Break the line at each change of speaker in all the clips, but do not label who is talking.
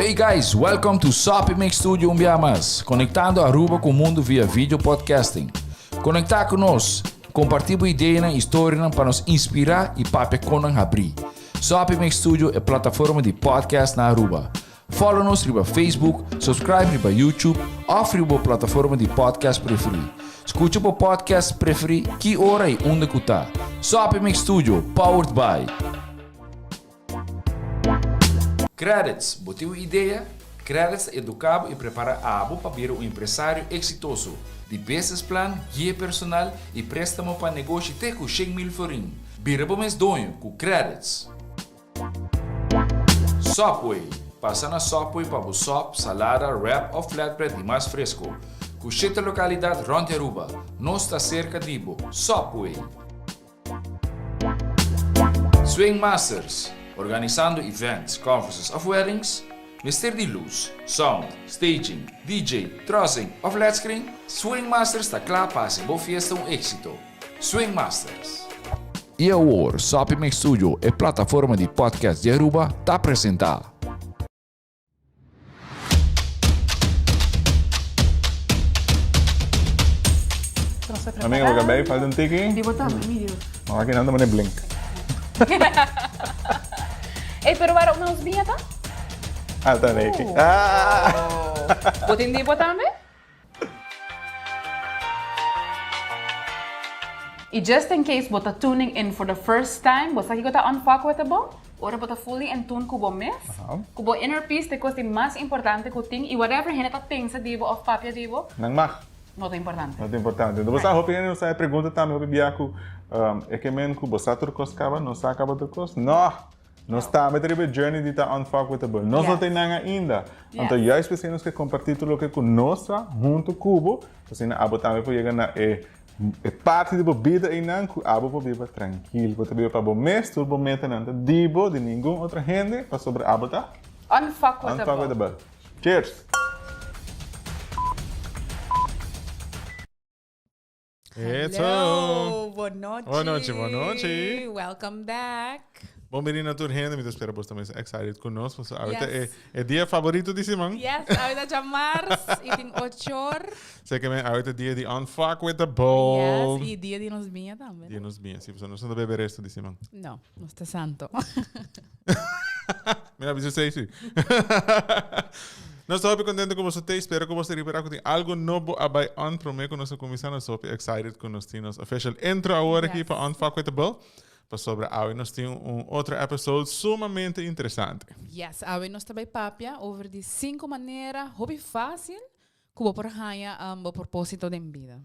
Hey guys, welcome to Soppy Mix Studio un bia mas, conectando Aruba cu mundo via video podcasting. Conecta cu nos, comparti bo ideanan y storianan pa nos inspira y papia con nan habri. Soppy Mix Studio e plataforma di podcast na Aruba. Follow nos riba Facebook, subscribe riba YouTube of riba bo plataforma di podcast preferi. Scucha bo podcast preferi ki ora y unda cu ta. Soppy Mix Studio, powered by. Credits, Bo tin un idea? Credits ta educa bo y prepara abo pa bira un empresario exitoso. Di business plan, guia personal y prestamo pa negoshi te cu 100,000 florin. Bira bo mes doño cu Credits! Subway, Pasa na Subway pa bo sop, salada, wrap of flatbread di mas fresco. Cu shete localidad rond di Aruba. Nos ta cerca di bo. Subway! Swing Masters, Organisando events, conferences of weddings? Mester di luz, sound, staging, DJ, trussing of led screen? Swing Masters ta cla pa haci bo fiesta un exito. Swing Masters. Y awor, Soppy Mix Studio, e plataforma di podcast di Aruba, ta presenta.
Amiga, bo cabey falta un tiki.
Di bo tambe, mi Dios.
Mama aki nan ta pone blink.
Ey, pero waarom nos biña ta?
Ah, ta neki. Ah!
Bo tin di bo tambe? Y just in case bo ta tuning in for the first time, bo sa kico ta unfuckwithable? Ora bo ta fully in tune cu bo mes, cu bo inner peace ta e cos di mas importante cu tin y whatever hende ta pensa di bo of papia di bo,
Nan mag.
no ta importante.
No ta importante. Enton bo sa hopi hende no sa e pregunta tambe hopi bia cu e ke men cu bo sa tur cos caba, no sa caba tur cos? No! Nos tambe ta riba e journey di ta unfuckwithable. Nos no tin nan ainda. Anto juist p'esei nos ke kompartí tur loke ku nos sa huntu ku bo, asina abo tambe por yega na e e parti di bo bida einan ku abo por biba trankil. Bo ta biba pa bo mes, tur bo metanan ta di bo, di ningun otro hende, pasobra abo ta
Unfuckwithable.
Unfuckwithable. Cheers!
Hello, bon nochi.
Bon nochi, bon nochi.
Welcome back.
Bon bini na tur hende, mi ta spera bos ta mes excited cu nos, pasobra awe ta e, e dia favorito di siman.
Yes, awe ta djamars y tin ocho or.
Sé que men awe ta dia di unfuckwithable.
Yes, y dia di nos biña tambe.
Dia nos biña, si, pasobra nos no ta bebe resto di siman.
No, nos ta santo.
Mi a bisa esei si. Nos ta hopi contento cu boso ta Spero cu boso ripara cu tin algo nobo a bay on prome cu nos a cuminsa. Nos ta hopi excited cu nos tin nos official intro awor aki pa Unfuckwithable. Pasobra awe nos tin un otro episode sumamente interesante.
Yes, awe nos ta bay papia over di cinco manera hopi facil cu bo por haya bo proposito den bida.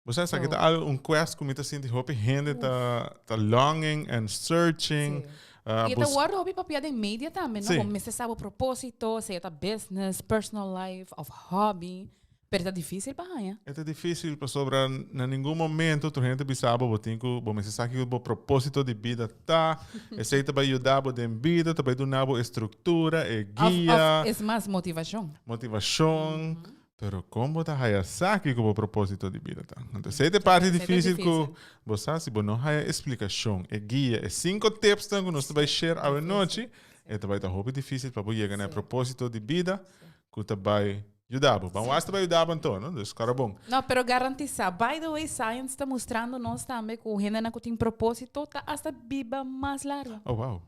Bo sa esaki ta algo un quest cu mi ta sinti hopi hende ta ta longing and searching.
Sí. Y e ta wordo hopi papia den media tambe, no?
Sí.
Bo mester sa bo proposito, sea ta business, personal life of hobby, pero ta dificil pa haña.
E ta dificil pasobra na ningun momento tur hende ta bisa bo bo tin cu bo mester sa kico bo proposito di bida ta, esey ta bay yuda bo den bida, ta bay duna bo e structura, e guia.
Of, of es mas motivacion.
Motivacion. Pero kon bo ta haya sa kiko bo propósito di bida ta? Anto esei ta e parti difícil ku bo sa si bo no haya e splikashon, e guia, e sinku tipsnan ku nos ta bai share awe nochi, e ta bai ta hopi difícil pa bo yega na e propósito di bida ku ta bai yuda bo. Ban wak ta bai yuda bo anto, no? Dus kòrda bon.
No, pero garantisá. By the way, science ta mustrando nos tambe ku hendenan ku tin propósito ta asta biba mas largu.
Oh, wow.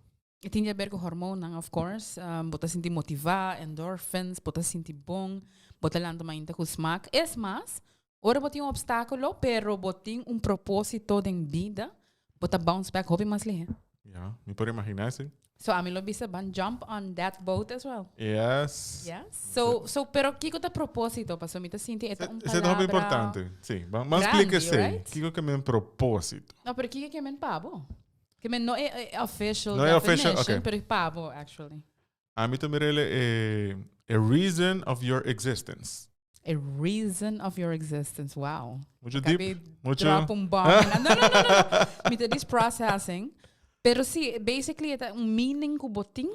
E tin di haber ku hormonnan, of course. Bo ta sinti motivá, endorphins, bo ta sinti bon, bo ta lanta mainta ku smak. Es mas, ora bo tin un opstákulo, pero bo tin un propósito den bida, bo ta bounce back hopi mas lihé.
Ya, mi por imaginá esei.
So ami lo bisa ban jump on that boat as well.
Yes.
Yes. So, so pero kiko ta propósito? Pasobra mi ta sinti e ta un
Esei ta hopi
palabra
importante. Sí, ban ban splika
grandi,
esei.
right?
Kiko ke men propósito?
No, pero kiko ke men pa bo? Ke men no e e official
No e official,
definition,
okay.
pero pa bo actually.
Ami ta mir'el e e reason of your existence.
A reason of your existence, wow.
Mucho
Acabé
deep, mucho.
Drop un bomb. No, no, no, no, no. Mi ta dis processing. Pero si, basically e ta un meaning ku bo tin.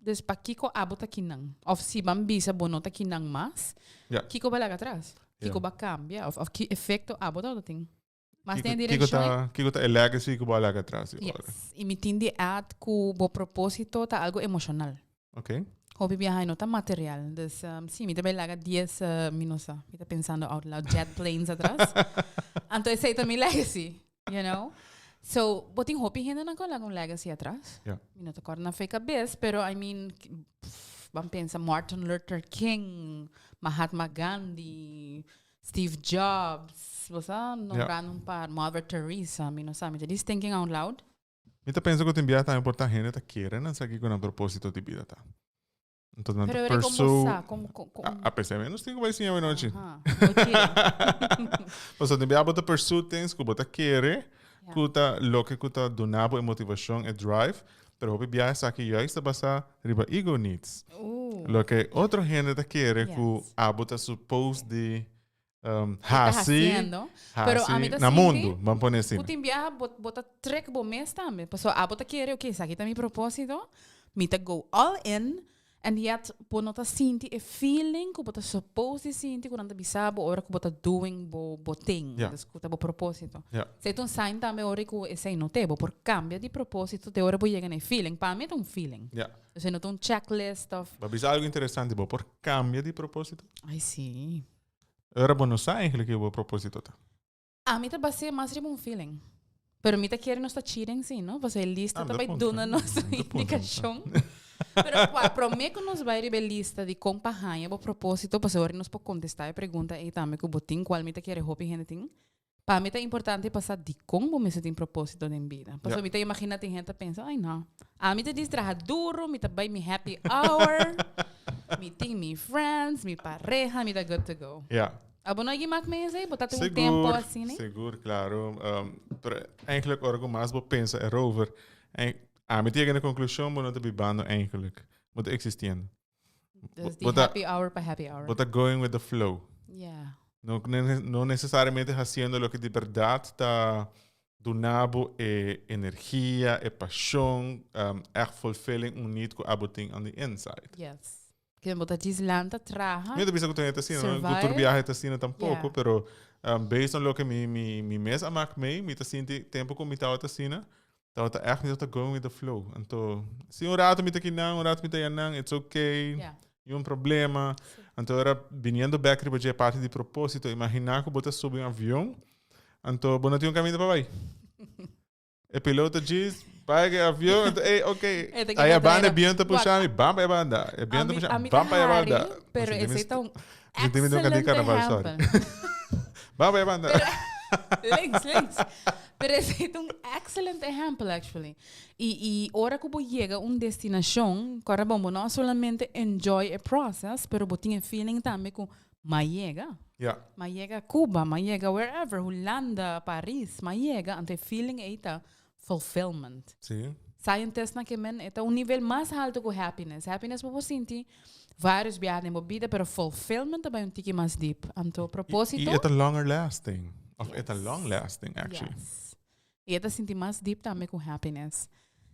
Dus pakiko abo ta kinan? Of si ban bisa bo no ta kinan mas,
Ja.
kiko ba laga atras? Kiko
Ja.
ba cambia? Of, of ki efecto abo ta tin? Mas
Kiko,
den
kiko
direccion
ta, kiko ta e legacy ku bo a laga atras di ora?
Yes. Y mi tin di add ku bo propósito ta algo emocional.
Ok.
Hopi biaha no ta material. Dus si, mi ta bay laga dies, mi no sa, mi ta pensando out loud, jet planes atras. Anto esey ta mi legacy, you know. So, bo tin hopi hendenan cu a laga un legacy atras. Mi no ta corda na fe cabes, pero I mean, pff, ban pensa Martin Luther King, Mahatma Gandhi, Steve Jobs, bo sa nombrando un par, Mother Teresa, mi no sa, mi ta just thinking out loud.
Mi ta pensa ku tin bia tambe por ta hende ta kere nan sa kiko nan proposito di bida ta. Enton nan ta
Pero ora komo
pursue
sa, komo, ko, ko,
A, a pesar mi nos tin ku bai siña awenochi.
Aha, bo kere.
Pasobra tin bia bo ta pursue things ku bo ta kere
Ja.
ku ta loke ku ta duna bo e motivashon, e drive, pero hopi bia esaki juist ta basa riba ego needs. Loke otro hende ta kere ku abo ta suppose di Um, hasi,
haciendo. Pero
hasi
a mi ta
na
sinti
mundo, ban pone asina.
Ku tin biaha bo, bo ta trek bo mes tambe. Paso abo ta kere, ok, esaki ta mi propósito, mi ta go all in, and yet bo no ta sinti e feeling ku bo ta supposed di sinti ku nan ta bisa bo ora ku bo ta doing bo, bo thing,
Ja.
dus ku ta bo propósito.
Ja.
Esei ta un sign tambe ora ku esei no te, bo por cambia di propósito te ora bo yega na e feeling. Pa mi ta un feeling.
Ja.
Esei no ta un checklist of.
Bo a bisa algo interesante, bo por cambia di propósito?
Ay, sí.
Ora bo no sa eigenlijk kiko bo propósito ta.
Ami ta bas'é mas riba un feeling. Pero mi ta kere nos ta cheating si, no? Pasobra e lista
Ah,
ta
mi ta
bai
puntra.
duna nos
Mi ta puntra, mi ta.
indikashon. Pero kua promé ku nos bai riba e lista di kon pa haña bo propósito, pasobra ora nos por kontestá e pregunta ei tambe ku bo tin, kual mi ta kere hopi hende tin. Pa mi ta importante pa sa dikon bo mester tin propósito den bida. Pasobra mi ta imagina tin hende ta pensa, ay no, ami ta djis traha duro, mi ta bai mi happy hour, mi tin mi friends, mi pareha, mi ta good to go.
Ja.
Abo no a gimak mee esei? Bo ta tin un tempo
Sigur,
asina?
sigur, claro. Pero eigenlijk ora ku mas bo pensa erover, ami ta yega na konklushon bo no ta bibando eigenlijk, bo ta existiendo.
Dus di
Bo ta-
happy hour pa happy hour.
Bo ta going with the flow.
Yeah.
No, no necesariamente haciendo loke di berdad ta duna bo e energia, e pasion, echt fulfilling un need ku abo tin on the inside.
Yes. Ke bo ta djis lanta traha.
Mi no ta bisa ku tur hende ta asina, no? Ku tur
Survive.
biahe ta asina tampoco,
Yeah.
pero based on loke mi, mi, mi mes a mak mee, mi ta sinti tempo ku mi tabata asina, Tabata echt mi tabata going with the flow. Anto, si un rato mi ta kinan, un rato mi ta yanan, it's okay.
Yeah.
Ni un problema. Anto ora biniendo back riba dje parti di propósito, imagina ku bo ta subi un avion, anto bo no tin un kaminda pa bai. E piloto djis, bai ku e avion, anto ey, okay.
E ta keda
Aya banda e
traer.
biento ta
Wak,
pusha mi, bam pa e banda. E biento ta
Ami,
pusha,
ami ta
bam pa e
hari,
banda.
pero
Bo sinti mi
esei ta un
bo sinti mi den un kant'i
excelente
karnaval, sorry.
ehempel.
Bam pa e banda.
Links, links. Pero esei ta un excellent ehempel actually. Y, y ora cu bo yega un destinacion, cora bon, bo no solamente enjoy e process, pero bo tin e feeling tambe cu m'a yega. M'a yega Cuba, m'a yega wherever, Hulanda, Paris, m'a yega. Anto e feeling ei ta fulfillment. Scientists nan ke men e ta un nivel mas halto cu happiness. Happiness bo por sinti varios biaha den bo bida, pero fulfillment ta bai un tiki mas deep. Anto proposito.
Y e ta longer lasting. Of e ta long lasting actually.
Yes. Y e ta sinti mas deep tambe cu happiness.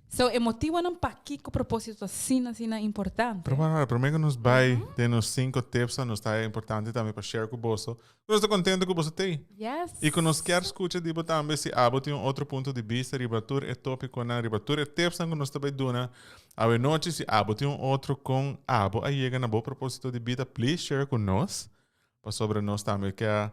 So e motibonan pakico proposito ta asina asina importante.
Pero bueno, prome cu nos bai den nos cinco tips nos ta importante tambe pa share cu boso. Cu nos ta contento cu boso t'ey.
Yes.
Y cu nos kier scucha di bo tambe si abo tin un otro punto di bista riba tur e topiconan, riba tur e tipsnan cu nos ta bai duna awe nochi. Si abo tin un otro con abo a yega na bo proposito di bida, please share cu nos. Pasobra nos tambe ke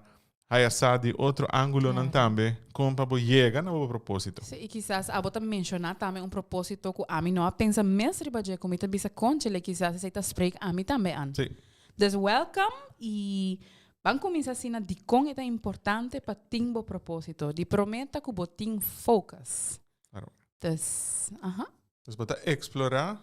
haya sa di otro angulonan tambe kon pa bo yega na bo propósito.
Sí, i kisas abo ta menshoná tambe un propósito ku ami no a pensa mes riba dje, ku mi ta bisa kónchale kisas esei ta spreek ami tambe an.
Sí.
Dus welcome i ban kuminsá asina dikon e ta importante pa tin bo propósito. Di promé ta ku bo tin focus.
Claro.
Dus, aha.
Dus bo ta eksplorá.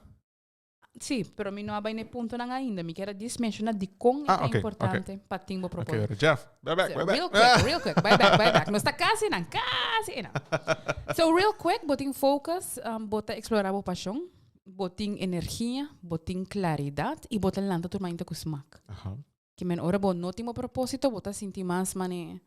Sí, pero mi no a bai na e puntonan ainda. Mi kier a djis menciona dikon e
Ah,
ta
ok,
importante
ok.
pa tin bo
Ok,
propósito.
ora Jeff, bai back, bai back.
Real quick, real quick. Bai back, bai back. Nos ta kasi nan, kasi nan. So real quick, bo tin focus, bo ta explora bo pasion, bo tin energia, bo tin claridad y bo ta lanta tur mainta cu smak. Ki men ora bo no tin bo propósito, bo ta sinti mas mane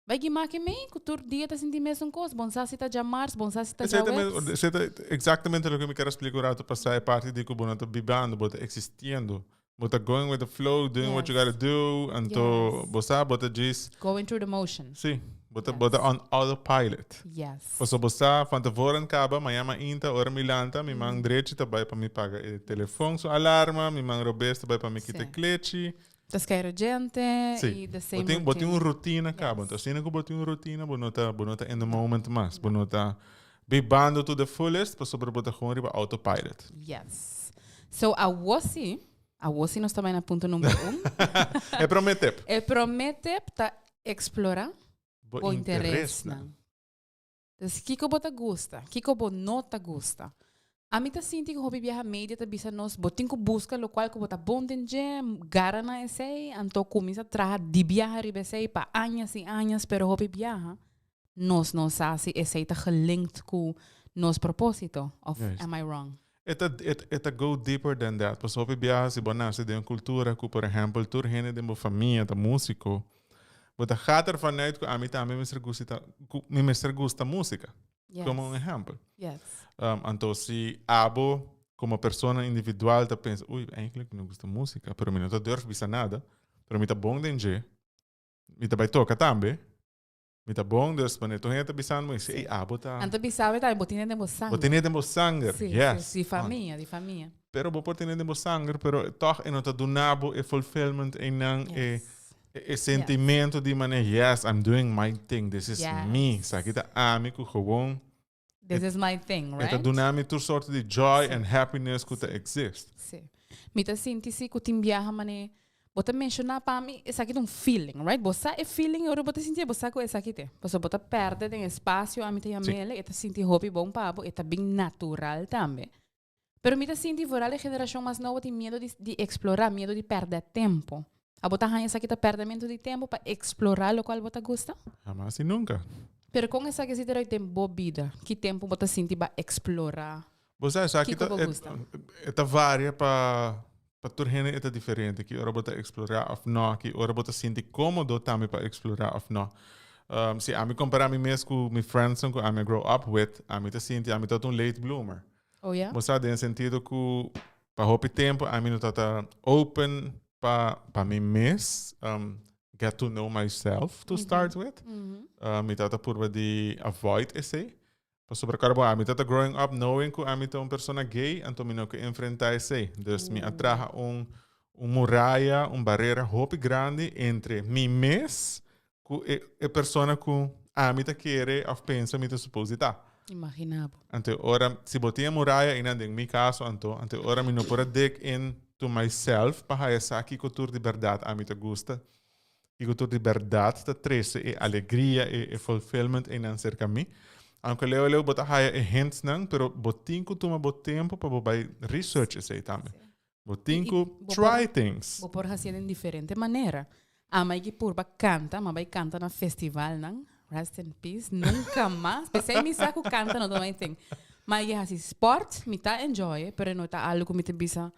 Bai ki make mei ku tur dia ta sinti mesun kos, bon sa si ta djamars, bon sa si ta djawebs.
Esei ta exactamente loke mi ker a splika un rato pasá, e parti di ku bo no ta bibando, bo ta existiendo. Bo ta going with the flow, doing what you gotta do, anto bo sa bo ta djis.
Going through the motion.
Si. Bo ta, bo ta on autopilot.
Yes.
Paso bo sa van tevoren kaba, mañana mainta, ora mi lanta, mi man drechi ta bai pa mi paga e telefon su alarma, mi man robes ta bai pa mi kita
Sí.
klechi.
Ta skeiro djente
Sí.
y the same
Bo tin, bo tin
routine.
un rutina kaba. Yes. Asina ku bo tin un rutina, bo no ta, bo no ta in the moment mas. Bo no ta bibando to the fullest, pasobra bo ta gewoon riba autopilot.
Yes. So awo si, awo si nos ta bai na punto number un.
E prome tip.
E prome tip ta explora
Bo
bo
interesnan.
interesnan. Dus kiko bo ta gusta, kiko bo no ta gusta. Ami ta sinti ku hopi biaha media ta bisa nos bo tin ku buska lokual ku bo ta bon den dje, gara na esei, anto kuminsa traha di biaha riba esei pa añas i añas, pero hopi biaha nos no sa si esei ta gelinkt ku nos propósito, of am I wrong?
E ta, e ta go deeper than that. Pasobra hopi biaha si bo nase den un kultura ku, por ehèmpel, tur hende den bo famia ta músiko, bo ta gaat ervan uit ku ami tambe mester gusta ta, ku mi mester gusta músika.
Yes.
Komo un ehèmpel.
Yes.
Anto si abo komo persona individual ta pensa, ui, eigenlijk mi no gusta músika, pero mi no ta durf bisa nada, pero mi ta bon den dje, mi ta bai toka tambe, Mi ta bon, dus wanneer tur hende ta bisando mi, ey, abo ta...
Anto bisa bo tambe, bo tene den bo sanger.
Bo tene den bo sanger,
Sí,
yes.
sí, di famia, di famia.
Pero bo por tene den bo sanger, pero toch e no ta duna bo e fulfillment einan, e,
Yes.
e sentimento di manera, yes, I'm doing my thing, this is
Yes.
me. Esaki ta ami ku gewoon
This is my thing,
E ta
right?
duna mi tur sorto di joy and happiness ku ta exist.
Sí. Mi ta sinti si ku tin biaha mane bo ta menshoná pa mi esaki ta un feeling, right? Bo sa e feeling ora bo ta sinti e bo sa ku esaki t'e. Pasobra bo ta pèrdè den espasio ami ta yam'el, e ta sinti hopi bon pa bo, e ta bin natural tambe. Pero mi ta sinti vooral e generashon mas nobo tin miedo di di eksplorá, miedo di pèrdè tempu. Abo ta haña esaki ta pèrdèmentu di tempu pa eksplorá lokual bo ta gusta?
Hamas i nunka.
Pero kon esaki si ta rei den bo bida? Ki tempu bo ta sinti ba eksplorá?
Bo sa esaki
Kiko
ta
bo
e
gusta?
e ta varia pa pa tur hende e ta diferente ki ora bo ta eksplorá òf nò, ki ora bo ta sinti kómodo tambe pa eksplorá òf nò. Si ami kompará mi mes ku mi friendsnan ku ami a grow up with, ami ta sinti ami ta un late bloomer.
Oh ya?
Bo sa den sentido ku pa hopi tempu ami no tabata open pa pa mi mes get to know myself to start with. Mi tabata purba di avoid esei. Pasobra kòrda bo ami tabata growing up knowing ku ami ta un persona gay anto mi no ke enfrenta esei. Dus mi a traha un un muraya, un barera hopi grandi entre mi mes Ku e e persona ku ami ta kere òf pensa mi ta supos di ta.
Imagina bo.
Anto e ora, si bo tin e muraya einan den mi kaso anto, anto e ora mi no por a dig in to myself pa haya sa kiko tur di bèrdat ami ta gusta, kiko tur di bèrdat ta trese e alegria, e e fulfillment einan serka mi. Aunke leu leu bo ta haya e hintsnan, pero bo tin ku tuma bo tempu pa bo bai research esei tambe. Bo tin ku try things.
Bo por hasié den diferente manera. Ama i ki purba kanta, ma bai kanta na festivalnan. Rest in peace. Nunka mas. P'esei mi sa ku kanta no ta my thing. Ma i hasi sport, mi ta enjoy, pero no ta algu ku mi ta bisa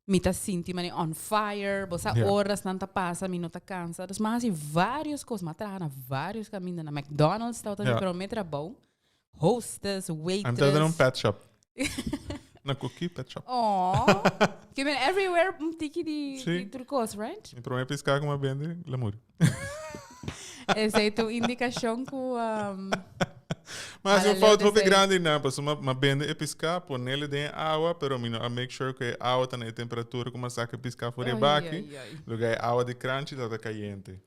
mi ta sinti mane on fire. Bo sa orasnan ta pasa, mi no ta kansa. Dus mi a hasi varios kos. Mi a traha na varios kaminda. Na McDonald's tabata mi promé trabou. Hostess, waitress.
I'm tata na un pet shop. Na Cookie Pet Shop.
Oh. Ke men everywhere un tiki di,
Sí.
di tur kos, right?
Mi promé piská ku m'a bende, la muri.
Esei ta un indikashon ku um,
Ma hasi un
Ala
fout
leu
hopi
desei.
grandi nan, pasobra m'a m'a bende e piská, ponele den e awa, pero mi no a make sure ku e awa ta na e temperatura ku m'a saka e piská for di e
Ai,
baki.
ai, ai.
Lugar e awa di kranchi tabata kayente.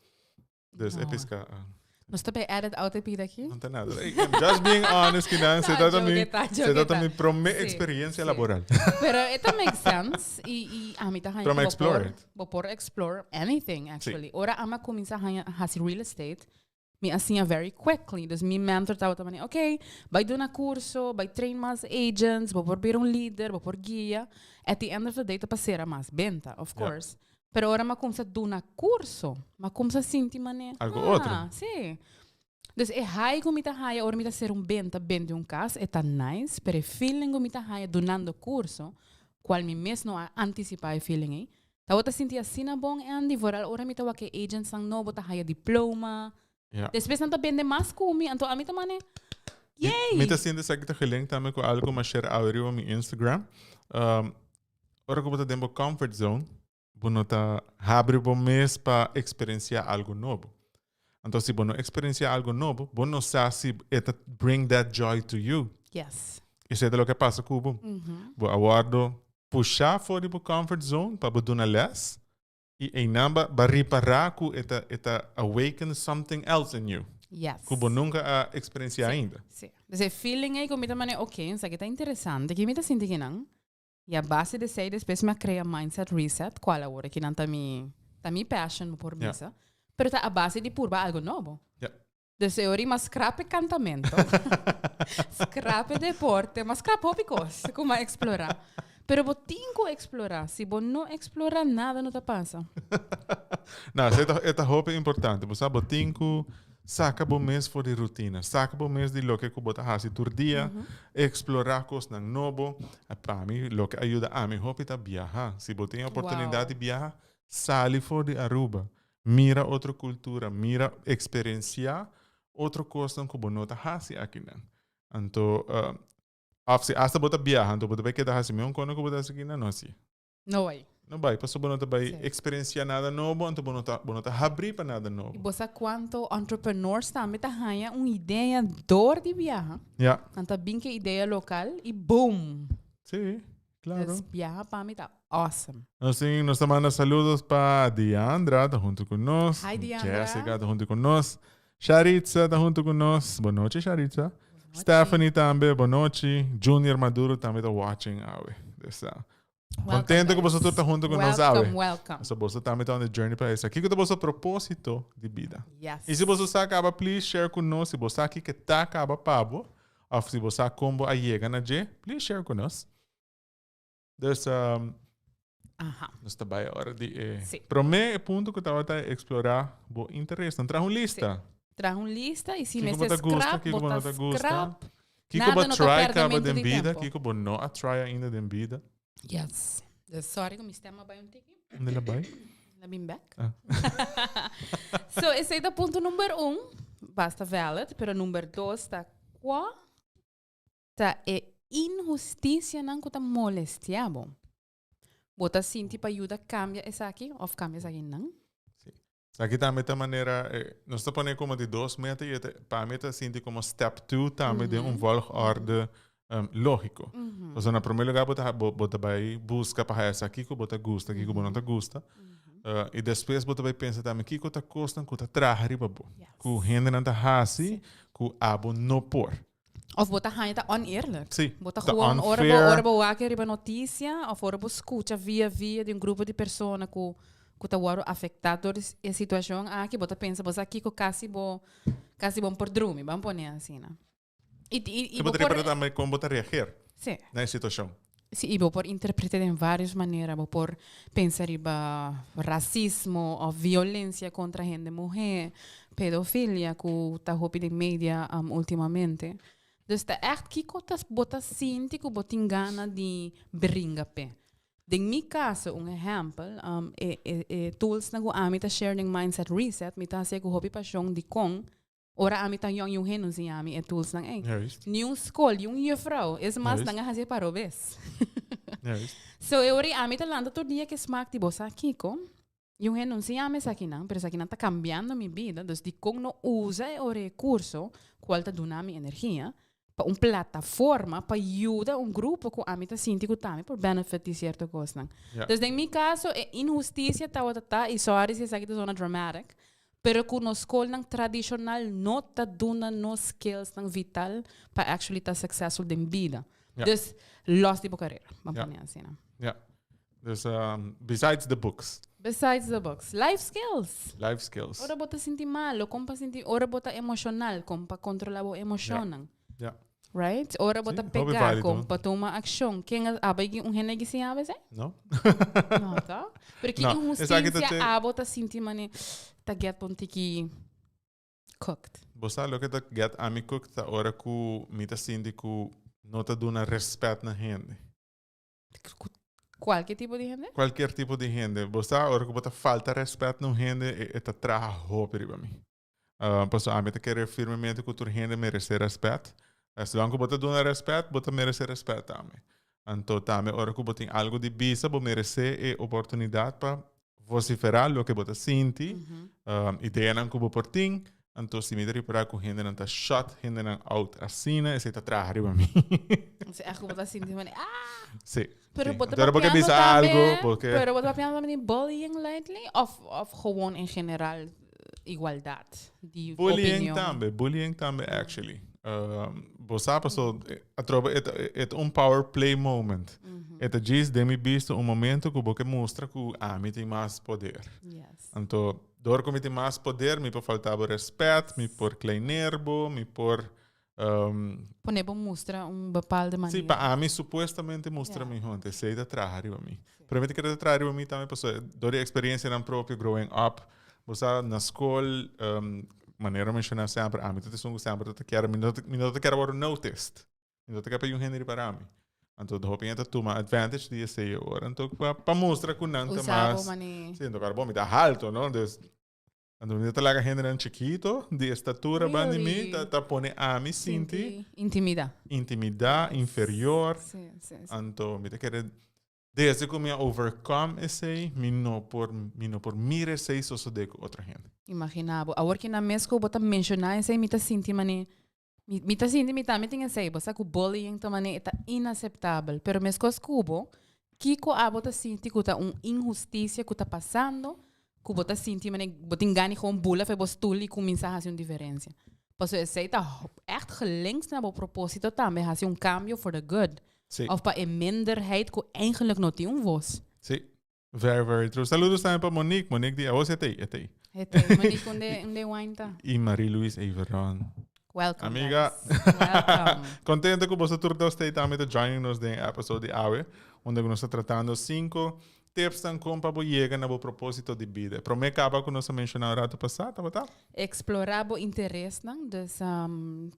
Dus e
No.
pisca. ah,
Nos ta bay edit out e pida aki?
No ta nada. Ey, I'm just being honest, kinan. Se
No,
trata mi,
joke ta,
se
joke
trata
ta.
mi prome
Sí,
experiencia
sí.
laboral.
Pero it makes sense. Y, y ami ta haña
Pero
ku
mi
bo
explore
por,
it.
bo por explore anything, actually. Ora ami a cuminsa haña hasi real estate, mi a siña very quickly. Dus mi mentor tabata mane, ok, bai duna curso, bai train mas agents, bo por bira un lider, bo por guia. At the end of the day ta pa cera mas benta, of course. Pero ora m'a kumsa duna kurso, m'a kumsa sinti manera.
Algo otro.
Ah, sí. Dus e high ku mi ta haya ora mi ta ser un benta bende un kas, e ta nice, pero e feeling ku mi ta haya dunando kurso, kual mi mes no a antisipá e feeling ei, tabata sinti asina bon, Andy, vooral ora mi ta wak e agentsnan nobo ta haya diploma,
Ja.
Despues nan ta bende mas ku mi, anto ami ta mane, yay!
Mi ta sinti esaki ta gelinkt tambe ku algo ku mi a share awe riba mi Instagram. Um, ora ku bo ta den bo comfort zone, bo no ta habri bo mes pa eksperensiá algo nobo. Anto si bo no experiencia algo nobo, bo no sa si e ta bring that joy to you. Esei ta loke a pasa ku bo. Bo a wordo pusha for di bo comfort zone pa bo duna les i einan ba ba ripara ku e ta e ta awaken something else in you. Ku bo nunka a experiencia ainda.
Si. Dus e feeling ei ku mi ta mane ok, esaki ta interesante, ki mi ta sinti kinan? I a base di esei despues mi a crea Mindset Reset, cual awor aki nan ta mi ta mi passion bo por bisa, pero ta a base di purba algo nobo. Dus e ora mi a scrap e cantamento, scrap e deporte, mi a scrap hopi cos cu mi a explora. Pero bo tin cu explora, si bo no explora nada no ta pasa.
No, esei ta e ta hopi importante, bo sa bo tin cu Saka bo mes for di rutina. Saka bo mes di loke ku bo ta hasi tur dia. Eksplorá kosnan nobo. Pa mi, loke a yuda ami hopi ta biaha. Si bo tin e oportunidat di biaha, sali for di Aruba. Mira otro kultura, mira, eksperensiá otro kosnan ku bo no ta hasi akinan. Anto, òf si asta bo ta biaha, anto bo ta bai keda hasi mesun kos ku bo ta hasi akinan? No hasié.
No bai.
No bai, pasobra bo no ta bai experiencia nada nobo, anto bo no ta, bo no ta habrí pa nada nobo.
I bo sa cuanto entrepreneurs tambe ta haña un idea door di biaha. Nan ta bin ke idea local i boom!
Sí, claro.
Dus biaha pa mi ta awesome.
Nos tin, nos ta manda saludos pa Diandra, ta hunto cu nos.
Hi Diandra.
Jessica ta hunto cu nos. Sharitza ta hunto cu nos. Bon nochi Sharitza. Stephanie tambe, bon nochi. Junior Maduro tambe ta watching awe. Dus, Contento cu boso tur ta hunto cu nos awe.
Welcome, welcome.
So boso tambe ta on the journey pa esa. Kiko ta boso propósito di bida?
Yes.
Y si boso sa caba, please share cu nos. Si bo sa kiko ta caba pa bo, of si bo sa con bo a yega na dje, please share cu nos. Dus, nos ta bay ora di e prome e punto cu tabata explora bo interesnan. Traha un lista.
Si. Traha un lista y si
Kiko bo
mester
ta gusta,
scrap,
kiko
bo
bo no
ta
ta gusta.
scrap.
Kiko
Nada
bo
no ta
try caba
perdemento
den
di
bida,
tempo.
kiko bo no a try ainda den bida.
Yes. Dus sorry ku mi stem a bai un tiki.
Unda el a bai?
El a bin bek.
Ah.
So esei ta punto number un, basta valid, pero number dos ta kua ta e inhustisianan ku ta molestia bo. Bo ta sinti pa yuda kambia esaki òf kambia esakinan?
Sí. Aki tambe ta manera, nos ta pone como di dos meta y pa mi ta sinti como step two tambe den un volgorde logico. Pasobra na primer lugar bo ta bo ta bay busca pa haya sa kico bo ta gusta, kico bo no ta gusta. Y despues bo ta bay pensa tambe kico ta cosnan cu ta traha riba bo. Cu hendenan ta haci cu abo no por.
Of bo ta haña ta oneerlijk.
Sí,
Bo ta
ta
gewoon ora bo
unfair.
ora bo wak riba noticia of ora bo scucha via via di un grupo di persona cu cu ta wòrdu afectá door di e situacion aki, bo ta pensa bo sa kico casi bo casi bo por drumi, ban pone asina. Y y
Y bo
bo
ta
por
ripara tambe con bo ta reageer
Sí.
na e situacion.
Sí, y bo por interpreta den varios manera. Bo por pensa riba racismo of violencia contra hende muhe, pedofilia cu ta hopi den media ultimamente. Dus ta echt kico ta bo ta sinti cu bo tin gana di bringa p'e. Den mi caso, un ehempel, e e e toolsnan cu ami ta share den Mindset Reset, mi ta haci'e cu hopi pasion dicon Ora ami ta yong yung hende siña mi e toolsnan ei.
Juist.
Ni un skol, ni un juffrouw. Es mas,
Juist.
nan a hasi pa robes.
Juist.
So e ora ami ta lanta tur dia ke smak di bo sa kiko. Yung hende no siña mi esakinan, pero esakinan ta kambiando mi bida. Dus dikon no usa e ora e kurso, kual ta duna mi energia, pa un plataforma pa yuda un grupo ku ami ta sinti ku tambe por benefit di sierto kosnan.
Ja.
Dus den mi kaso e inhustisia tabata ta, i sorry si esaki ta zona dramatic, pero ku nos skolnan tradishonal no ta duna nos skillsnan vital pa actually ta successful den bida.
Ja.
Dus los di bo karera, ban
Ja.
pone asina.
Ja. Dus besides the books.
Besides the books. Life skills.
Life skills.
Ora bo ta sinti malo, kon pa sinti, ora bo ta emoshonal, kon pa kontrola bo emoshonnan.
Ja.
Right? Ora bo
Sí,
ta
hopi
pega,
válido.
kon pa tuma akshon. Ken a, abo un hende a siña abo esei?
No.
No, ta? Pero ki
No, esaki ta
inhusticia
te-
abo ta sinti mane ta get bo un tiki cooked.
Bo sa loke ta get ami cooked ta ora ku mi ta sinti ku no ta duna respet na hende.
Cualke tipo di hende?
Cualkier tipo di hende. Bo sa, ora cu bo ta falta respet na un hende, e, e ta traha hopi riba mi. Uh, pasobra ami ta kere firmemente cu tur hende merece respet. As long cu bo ta duna respet, bo ta merece respet tambe. Anto tambe ora cu bo tin algo di bisa, bo merece e oportunidad pa vocifera loke bo ta sinti, ideanan cu bo por tin. Anto si mi ta ripara ku hendenan ta shut hendenan out asina, esei ta traha riba mi.
Si echt ku bo ta sinti mane, ah!
Si.
Pero
si.
bo ta
Anto ora bo ke
papiando
bisa
tambe,
algo, bo ke.
pero bo ta papiando tambe di bullying lately of of gewoon en general igualdad di
Bullying
opinion?
tambe, bullying tambe actually. Bo sa paso atrobe e ta e ta un power play moment. E ta djis den mi bista un momento ku bo ke mustra ku ami tin mas poder.
Yes.
Anto Dor ku mi tin mas poder, mi por falta bo respet, mi por kleineer bo, mi por.
Pone bo mustra un bepaalde manera.
Sí, pa ami supuestamente mustra mi hond. Esei ta traha riba mi. Pero mi ta kere ta traha riba mi tambe pasobra dor di experiencianan propio growing up, bo sa na skol, manera menshoná semper, ami ta esun ku semper ta kier, mi no ta kier wòrdu noticed. Mi no ta kere pa yun hende ripara mi. Anto de hopi hende ta tuma advantage di esei ora. Anto pa, pa mustra ku nan ta
Usa bo
mas.
mane.
Sí, anto karo bo mi ta halto, no? Dus anto mi ta laga hendenan chikito di estatura ban di mi
Really?
ta, ta pone ami sinti
Sinti intimida.
intimida, inferior.
Sí, sí, sí.
Anto mi ta kere desde ku mi a overcome esei, mi no por mi no por mira esei sosode ku otro hende.
Imagina bo. Awor ki nan mes ku bo ta menshoná esei mi ta sinti mane Mi, mi ta sinti mi tambe tin esei, bo sa ku bullying ta manera e ta inaseptabel, pero meskos ku bo, kiko abo ta sinti ku ta un inhustisia ku ta pasando, ku bo ta sinti manera bo tin gana di gewoon bula for bo stul i kuminsá hasi un diferensia. Pasobra esei ta ègt gelinkt na bo propósito tambe, hasi un kambio for the good,
Sí.
òf pa e minderheid ku eigenlijk no tin un vos.
Sí. Very, very true. Saludos tambe pa Monique. Monique di, oh, si e ta ei, e ta ei.
E ta ei. Monique, unde, unde wine ta?
Y Marie Louise Everon.
Welcome,
Amiga.
guys. Welcome.
Contento cu boso tur dos ta ei tambe ta joining nos den e episode di awe, unda cu nos ta tratando cinco tips tan con pa bo yega na bo proposito di bida. E prome caba cu nos a menciona un rato pasa tabata?
Explora bo interesnan, dus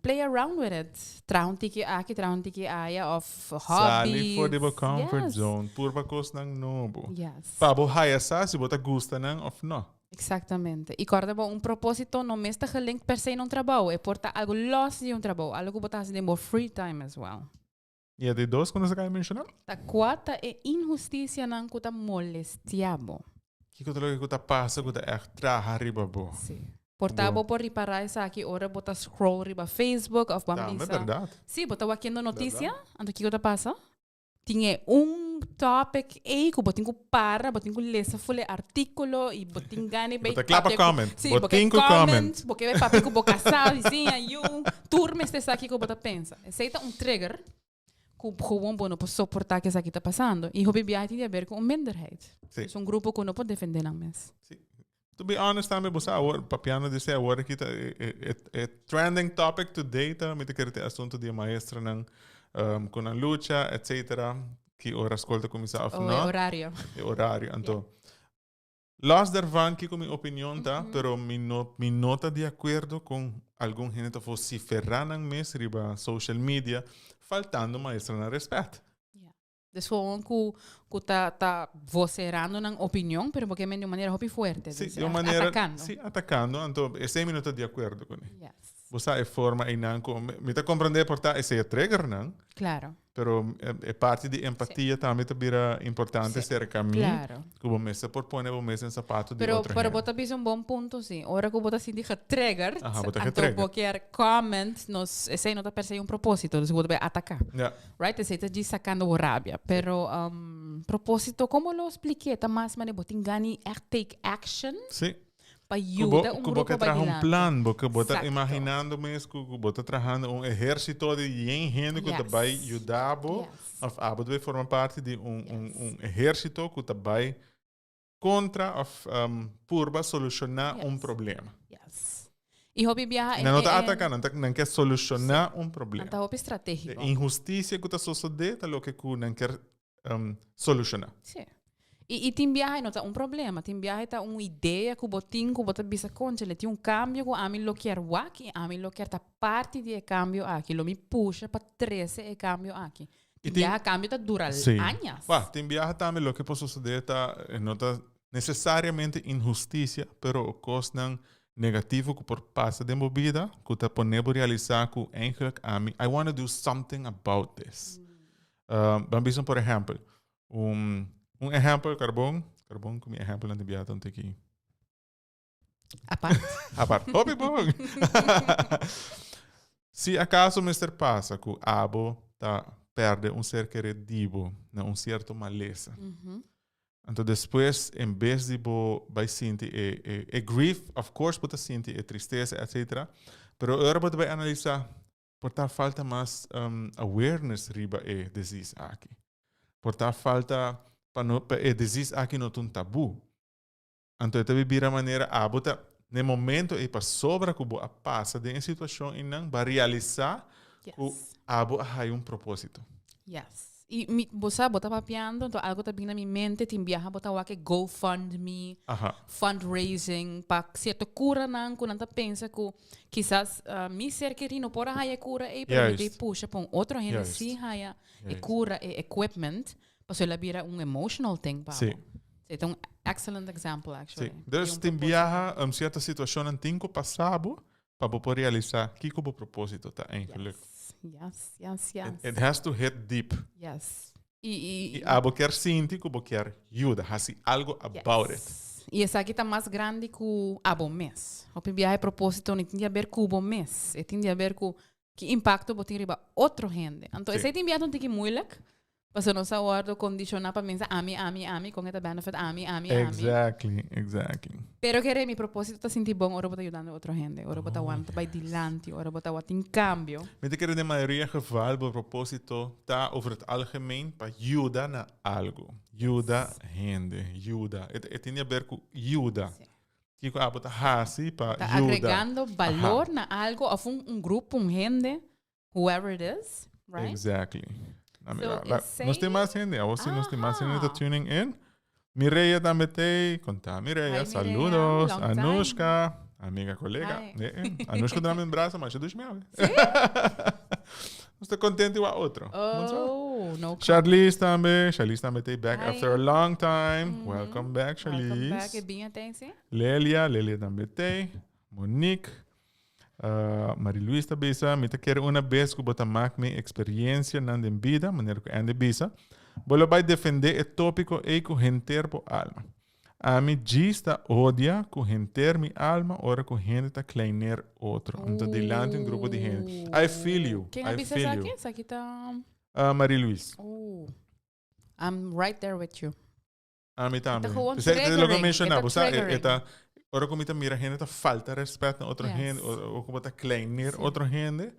play around with it. Traha un tiki aki, traha un tiki aya of hobbies.
Sali for di bo comfort
Yes.
zone, purba cosnan nobo.
Yes.
Pa bo haya sa si bo ta gusta nan of no.
Exactamente. Y corda bo un proposito no mes ta gelinkt per se na un trabou. E por ta algo los di un trabou, algo cu bo ta haci den bo free time as well.
Y e di dos cu nos a caba di menciona?
Ta cua ta e inhusticianan cu ta molestia bo?
Kico ta loke cu ta pasa cu ta echt traha riba bo?
Sí. Por ta bo por ripara esaki ora bo ta scroll riba Facebook of bo a
Tambe
misa.
berdad.
Sí, bo ta wakiendo noticia, anto kico ta pasa? Tin e un topic ey cu bo tin cu para, bo tin cu lesa full e articulo y bo tin gana di
Bo
bay
ta cla pa
papia cu
comment.
Sí,
Bo
bo ke
tin cu comment.
comment, bo ke bay papia cu bo casá, bisiña, yu, tur mester sa kico bo ta pensa. Esey ta un trigger cu gewoon bo no por soporta cu esaki ta pasando. Y hopi biaha tin di haber cu un minderheid.
Sí.
Dus un grupo cu no por defende nan mes.
Sí. To be honest tambe bo sa awor, papiando di esei awor aki ta e, e, e, e trending topic today ta mi ta kere te asunto di e maestranan um, ku nan lucha, etcetera, ki ora skol ta kuminsá of
Oh, e
no.
horario.
E horario. Anto, los daarvan kiko mi opinion ta, pero mi no, mi no ta di akuerdo kon algun hende ta vociferá nan mes riba social media, faltando maestranan respet.
Dus gewoon ku ku ta ta vocerando nan opinion, pero porque men di un manera hopi fuerte.
Sí,
Dus
di un
echt
manera,
atacando.
sí, atacando. Anto, esei mi no ta di acuerdo con.
Yes.
Bo sa e forma einan ku mi, mi ta comprende por ta esei e trigger nan,
Claro.
pero e, e parti di empatia tambe ta bira importante
Sí.
cerca mi,
Claro.
ku bo mester por pone bo mes den zapato di
Pero,
otro
pero bo
hende.
ta bisa un bon punto, sí. Ora ku bo ta sinti getriggerd,
Aha, bo ta
anto
getriggerd.
bo kier comment, nos, esei no ta per se un proposito, dus bo ta bay ataca.
Ja.
Right? Esei ta djis sacando bo rabia. Pero um, proposito, como lo expliqué, ta mas mane bo tin gani echt take action
Sí.
pa
Ku bo,
yuda un
ku bo
grupo
ke
bai
traha un
dilanti.
plan, bo ke bo ta
Exacto.
imaginando mes ku ku bo ta trahando un ehérsito di yen hende ku ta bai
Yes.
yuda bo,
Yes.
of abo ta bai forma parti di un, un,
Yes.
un ehérsito ku ta bai kontra of um, purba solushoná un
Yes.
problema.
Yes. I hopi biaha
Nan no ta
en,
ataká, nan ta nan ke solushoná un
nan
problema.
ta hopi
E
stratégico.
inhustisia ku ta sosodé ta loke ku nan kier um, solushoná.
Sí. I, i tin biaha no ta un problema, tin biaha ta un idea ku bo tin ku bo ta bisa conchale, tin un cambio ku ami lo kier wak i ami lo kier ta parti di e cambio aki, lo mi pusha pa trece e cambio aki.
I
Tin
tin
biaha cambio ta dura
Sí.
añas.
Bah, tin biaha tambe loke por sosodé ta eh, no ta necesariamente inhustisia, pero kosnan negativo ku por pasa den bo bida ku ta pone bo realisá ku eigenlijk ami I wanna do something about this. Um, ban bisa por ehèmpel, un, un ehèmpel, karbon, karbon ku mi ehèmpelnan tin biaha ta un tiki.
Apart.
Apart. Hopi bon. Si acaso mester pasa cu abo ta perde un ser kere di bo na un cierto malesa. Anto despues en bes di bo bai sinti e, e, e grief, of course bo ta sinti e tristesa, etcetera, pero e ora bo ta bai analisa, por ta falta mas um, awareness riba e disease aki. Por ta falta pa no, pa e disease aki no ta un tabu. Anto e ta bira manera abo ta na e momento ei pasobra ku bo a pasa den e situashon einan bo a realisá ku abo a haya un propósito.
Yes. I mi, bo sa, bo ta papiando, anto algo ta bin na mi mente, tin biaha bo ta wak e GoFundMe, fundraising pa sierto kuranan ku nan ta pensa ku kisas mi ser kerí no por a haya e kura ei, pero mi ta pusha pa un otro hende si haya e kura, e equipment. Pasobra el a bira un emotional thing pa bo. E ta un excellent example actually.
Sí. Dus tin biaha um cierto situacionnan tin cu pasa bo pa bo por realisa kico bo proposito ta eigenlijk.
Yes, yes, yes.
It has to hit deep.
Yes.
I, i, I abo kier sinti cu bo kier yuda, haci algo about it.
I esaki ta mas grandi cu abo mes. Hopi biaha e proposito no tin di haber cu bo mes. E tin di haber cu Ki impacto bo tin riba otro hende. Anto esei tin biaha un tiki moeilijk, pasobra nos a wordo condiciona pa mensa ami, ami, ami, con e ta benefit ami, ami, ami.
Exactly, exactly.
Pero kere mi proposito ta sinti bon ora bo ta yudando otro hende, ora bo ta wanta bai dilanti, ora bo ta wak tin cambio.
Mi ta kere den mayoria geval bo proposito ta over het algemeen pa yuda na algo, yuda hende, yuda. E tin di haber cu yuda. Kiko abo ta hasi pa
Ta
yuda?
agregando balor na algo of un, un grupo, un hende, whoever it is, right?
Exactly. Na
So,
mira, la,
esei-
nos tin mas hende. Awo si nos tin mas hende ta
Aha.
tuning in. Mireya tambe tei. Konta Mireya.
Hi, Mireya.
Saludos.
Long time.
Anushka. Amiga, colega.
Hi.
Eh, eh. Anushka dame un brazo, maar ze dus mee.
Sí?
Nos ta contento igual otro.
Oh, no.
Charlize tambe. Charlize tambe tei back
Hi.
after a long time. Welcome back, Charlize.
Welcome back. E binha tem, sim?
Lelia, Lelia tambe tei. Monique. Uh, Marie-Louise ta bisa, mi ta kere una bes ku bo ta mak mi experiencia nan den bida, manera ku Andy bisa. Bo lo bai defende e tópiko ei ku henter bo alma. Ami djis ta odia ku henter mi alma ora ku hende ta kleiner otro. Anto dilanti un grupo di hende. I feel you.
Ken a
I
bisa
feel you.
esaki? Esaki ta...
Uh, Marie-Louise.
Oh. I'm right there with you.
Ami tambe.
E ta gewoon
P'esei, e loke
triggering.
menshoná,
E ta
bo sa, e, e
triggering.
ta, ora ku mi ta mira hende ta falta respet na otro
Yes.
hende, o, o ku bo ta kleiner
Sí.
otro hende,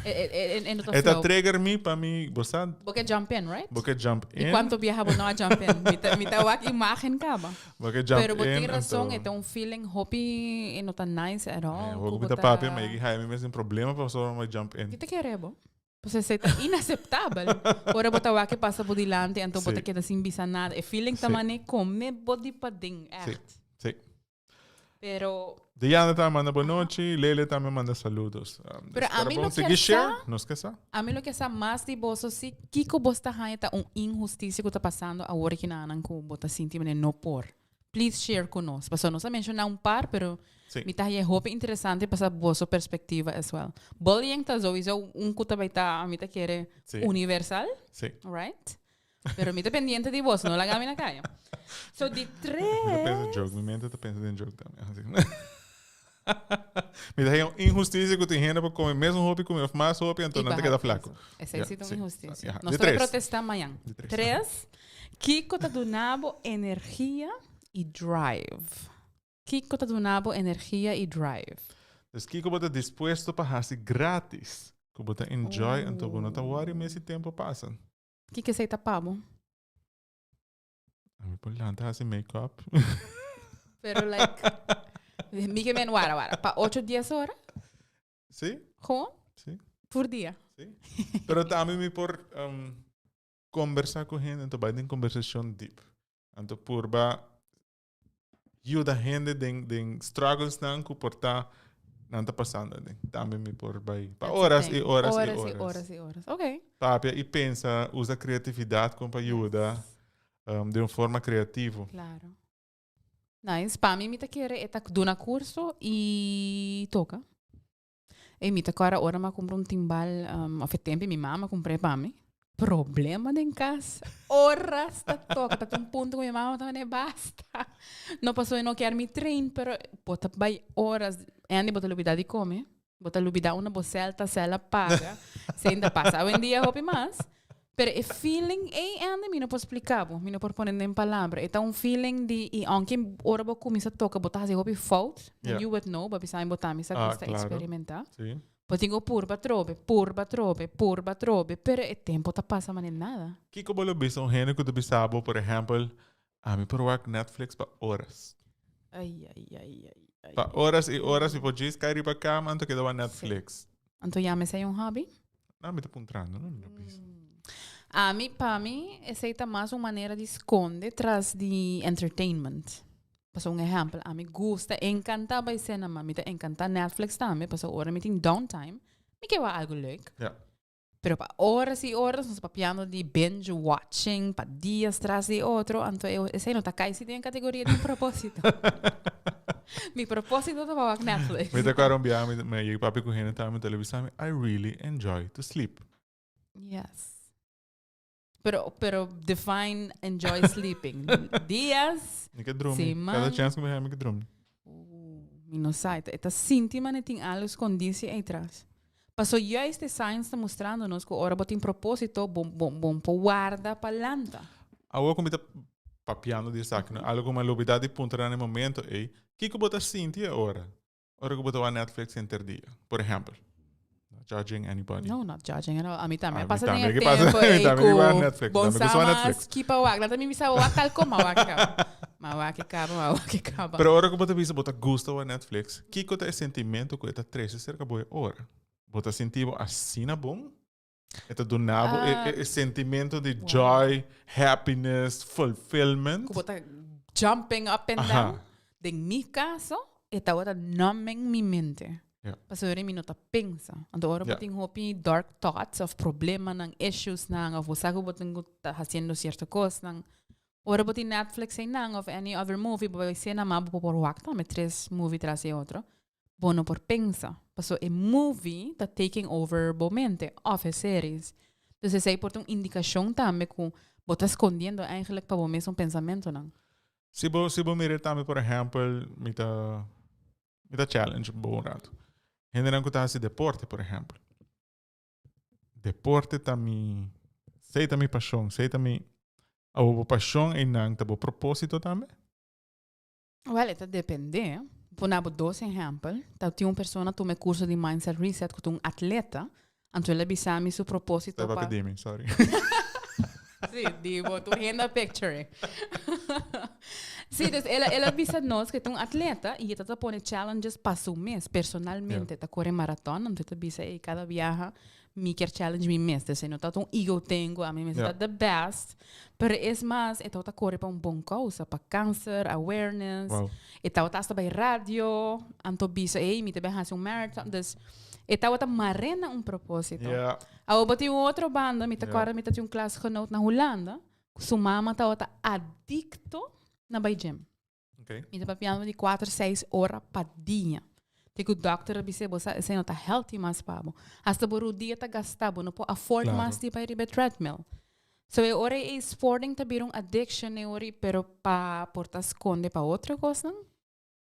E, e, e, e, e no ta
e ta
flow.
trigger mi pa mi, bo sa,
Bo ke jump in, right?
bo ke jump
I
in,
kuantu biaha bo no a jump in? Mi ta, mi ta wak imagen kaba.
bo ke jump
Pero bo
in,
tin rason,
anto-
e ta un feeling hopi e no ta nice at all.
Eh,
ku
hopi
bo
mi ta
ta-
papia, ma yegi haya mi mes in problema pasobra mi jump in.
Ki ta kere bo? Pues esei ta inaceptabel. Ora bo ta wak e pasa bo dilanti, anto bo ta
Sí.
keda sin bisa nada. E feeling ta
Sí.
mane come bo di paden,
Sí,
echt.
sí.
Pero
Diana tambe manda bonochi, Lele tambe manda saludos. Um,
Pero
espero
a mi
bon
lo
sigui
ke
share,
sa-
nos ke sa.
A mi lo ke sa mas di boso si kiko bos ta haña ta un inhustisia ku ta pasando awor aki na nan ku bo ta sinti manera no por. Please share ku nos. Pasobra nos a menshoná un par pero
Sí.
mi ta haña hopi interesante pa sa boso perspektiva as well. Bullying ta souiso un ku ta bai ta mi ta kere
Sí.
universal,
Sí.
right? Pero mi ta pendiente di boso, no laga mi na kaya. So di
Mi ta pensa
tres.
joke, mi mente ta pensa den joke tambe. Así. Mi ta haña un injusticia ku tin hende pa come mesun hopi ku mi of mas hopi, anto
I
nan ta
baha
keda
peso.
flaco.
Esei
Ja,
si ta un
sí.
injusticia.
Ja,
Nos
di
ta
tres.
protesta mañan.
Di tres.
Tres. Kiko ta duna bo energia i drive? Kiko ta duna bo energia i drive?
Dus kiko bo ta dispuesto pa hasi gratis, ku bo ta enjoy, anto bo no ta worry mes si tempo pasa.
Kiko esei ta pa bo?
A mi por lanta hasi make-up.
Pero like, mi ke men wara wara, pa ocho dies ora?
Sí.
Gewoon?
Sí.
Por dia?
Sí. Pero tambe mi por um, conversa cu hende, anto bai den conversacion diep. Anto purba yuda hende den, den struggles nan cu por ta nan ta pasando den. Tambe mi por bai pa
That's the
horas
thing.
y horas y
Horas y
horas.
horas y horas. Ok.
Papia y pensa, usa creatividad con pa yuda um, de un forma creativo.
Claro. Nice. Pa mi mi ta kere e ta duna curso y toca. E mi ta kora ora m'a cumpra un timbal, um, of e tempo mi mama cumpr'e pa mi. Problema den cas. Horas ta toca. Ta un punto cu mi mama ta mane basta. No paso e no kier mi train, pero bo ta bay horas. Andy, bo ta lubida di come. Bo ta lubida unda bo cel ta, cel a paga. Esey ta pasa awendia hopi mas. Pero e feeling ey, Andy, mi no por splica bo. Mi no por pone den palabra. E ta un feeling di, y aunke ora bo cuminsa toca bo ta haci hopi fout,
Yeah.
you would know, bo bisa mi bo tambe sa
Ah,
gusta
claro.
experimenta.
Sí.
Bo tin ku purba trobe, purba trobe, purba trobe, pero e tempo ta pasa manera nada.
Kiko bo lo bisa un hende ku ta bisa bo, por ehèmpel, Ami por wak Netflix pa oras.
Ai, ai, ai, ai, ai.
Pa oras i oras mi por djis kai riba kama anto keda wak Netflix.
Anto yama esei un hobby?
No, mi ta puntrando, no mi lo bisa.
Ami, pa mi, esei ta mas un manera di skonde tras di entertainment. Pasobra un ehèmpel, ami gusta enkantá bai sinema, mi ta enkantá Netflix tambe, pasobra ora mi tin downtime, mi ke wak algu leuk.
Ja.
Pero pa oras i oras nos papiando di binge watching, pa dias tras di otro, anto e esei no ta kai si den kategoria di un propósito. Mi propósito ta pa wak Netflix.
Mi ta kòrda un biaha mi mi a yega papia ku hende tambe, mi ta bisa mi, I really enjoy to sleep.
Yes. Pero, pero define enjoy sleeping. Dias,
Mi ke drumi.
Siman.
Cada chance ku mi haya mi ke drumi.
Mi no sa, e ta sinti mane tin algo skondí si ei tras. Paso juist e science ta mustrando nos ku ora bo tin propósito, bo, bo, bo por warda pa lanta.
Awor ku mi ta papiando di esaki, no, algo ku mi a lubida di puntra na e momento ei, kiko bo ta sinti e ora? Ora ku bo ta wak Netflix henter dia, por ehèmpel. Not judging anybody.
No, not judging at all. Ami tambe
A
a
mi
pasa den
tambe
e
ke pasa,
tempo
mi
ei
tambe ke wak
ku
Netflix,
bon
tambe
sa
gusta wak
mas
Netflix.
ki pa wak. Laat mi bisa bo wak tal kon ma wak kaba. Ma wak e kaba, ma wak e kaba.
Pero ora ku bo ta bisa bo ta gusta wak Netflix, kiko ta e sentimento ku e ta trese serka bo e ora? Bo ta sinti bo asina bon? E ta duna bo e, e, e sentimento di
Wow.
joy, happiness, fulfillment.
Ku bo ta jumping up and
Aha.
down. Den mi kaso, e tabata numbing mi mente.
Ja.
Pasobra mi no ta pensa. Anto ora bo
Ja.
tin hopi dark thoughts of problemanan, issuesnan, of bo sa ku bo tin ku ta hasiendo sierto kosnan. Ora bo tin Netflix einan of any other movie, bo bai sena ma bo por wak tambe tres movie tras di otro. Bo no por pensa. Paso e movie ta taking over bo mente of e series. Dus esei por ta un indikashon tambe ku bo ta skondiendo eigenlijk pa bo mes un pensamentonan.
Si bo si bo mira tambe por ehempel mi ta mi ta challenge bo un rato. Hendenan ku ta hasi deporte por ehempel. Deporte ta mi sei ta mi pashon, sei ta mi Abo bo pashon einan ta bo propósito tambe?
Wel, e ta depende. Pone abo dos ehempel. Ta tin un persona tuma e curso di Mindset Reset cu ta un atleta. Anto el a bisa mi su proposito
Estaba
pa...
pidi mi, sorry.
Sí, di bo tur hende a picture. Sí, dus el a, el a bisa nos cu e ta un atleta y e ta ta pone challenges pa su mes, personalmente. Ta core maraton, anto e ta bisa, ey, cada biaha Mi kier challenge mi mes, dus e no ta un ego thing cu ami mester ta the best, pero es mas e tabata core pa un bon causa, pa cancer awareness,
Wow.
e tabata hasta bay radio, anto bisa ey mi ta bay haci un marathon, dus e tabata mare na un proposito.
Yeah.
Awor bo tin un otro banda, mi ta
Yeah.
corda mi ta tin un klasgenoot na Hulanda, cu su mama tabata adicto na bay gym.
Okay.
Mi ta papiando di 4, 6 ora pa dia. Te ku dokter a bis'é, bo sa esei no ta healthy mas pa bo. Hasta bo rudia ta gastá, bo no por afford
Claro.
mas di bai riba e treadmill. So e ora ei sporting ta bira un addiction e ora ei, pero pa por ta skonde pa otro kosnan.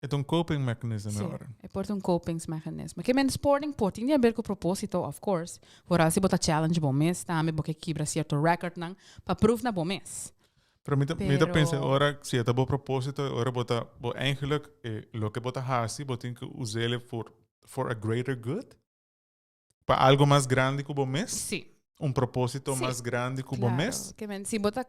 E ta un coping mechanism e
Sí,
ora.
e por ta un coping mechanism. Ke men sporting por tin di haber ku proposito, of course. Vooral si bo ta challenge bo mes tambe, bo ke kibra sierto recordnan pa proof na bo mes.
Pero mi ta, mi ta pensa
Pero-
ora, si e ta bo propósito, ora bo ta, bo eigenlijk, eh, loke bo ta hasi, bo tin ku us'ele for, for a greater good. Pa algo mas grandi ku bo mes.
Sí.
Un propósito
Sí.
mas grandi ku bo
Claro,
mes.
Ke men, si bo ta,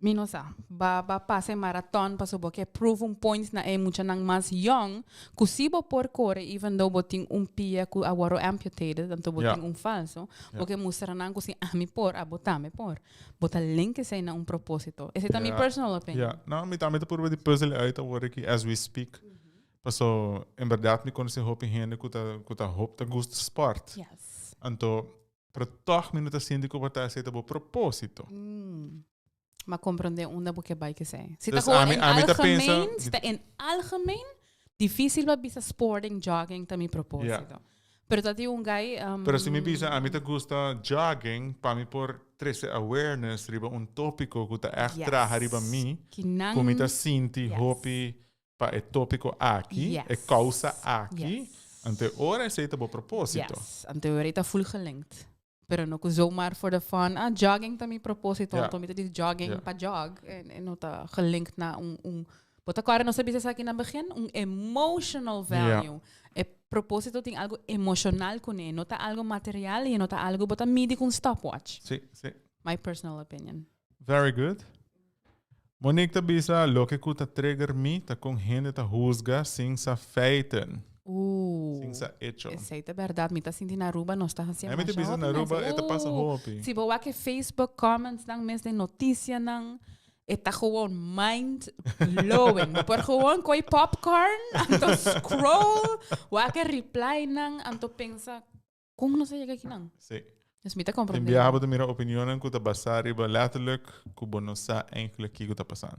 mi no sa, ba, ba pasa e maraton paso bo ke prove un point na e muchanan mas young, ku si bo por kore even though bo tin un pia ku a wòrdu amputated, anto bo
Ja.
tin un falso,
Ja.
bo ke mustra nan ku si ami por, abo tambe por. Bo ta link esei na un propósito. Esei ta mi
Ja.
personal opinion.
Ja, no, mi tambe ta purba di puzzel uit awor aki as we speak. Paso, en berdad mi conoce hopi hende cu ta, cu ta hop ta gusta sport.
Yes.
Anto, pero toch mi no ta sinti cu bo ta esei ta bo propósito.
Ma comprende unda bo ke bai ke esei. Si ta
Dus
gewoon
ami-
in
ami ta pensa-
algemeen, si ta in algemeen, difícil pa bisa sporting, jogging ta mi propósito. Pero ta tin un guy.
Pero si mi bisa ami ta gusta jogging pa mi por trece awareness riba un topico cu ta echt traha riba mi,
Kinan,
cu mi ta sinti hopi pa e topico aki, e causa aki, anto e ora esey ta bo proposito.
Yes, anto e ora e ta full gelinkt. Pero no cu zomaar for the fun, ah, jogging ta mi proposito, anto mi ta di jogging pa jog, e no ta gelinkt na un, un, bo ta kòrda nos a bisa esaki na begin? Un emotional value. E proposito tin algo emocional kuné, no ta algo material y no ta algo bo ta midi ku un stopwatch.
Sí, sí.
My personal opinion.
Very good. Monique ta bisa, Loke ku ta trigger mi ta kon hende ta husga sin sa feiten. Sin sa echo.
Esei ta bèrdat. Mi ta sinti na Aruba nos ta hasi
Mi ta
masha
bisa
hopi
na Aruba
mes.
e ta pasa hopi.
Si bo wak e Facebook comments nan mes den notisianan, e ta gewoon mind blowing. Bo por gewoon koi popcorn, anto scroll, wak e reply nan, anto pensa, Kon nos a yega akinan?
Sí.
Dus mi ta comprende.
Tin biaha bo ta mira opinionnan ku ta basá riba letterlijk ku bo no sa eigenlijk kiko ta pasando.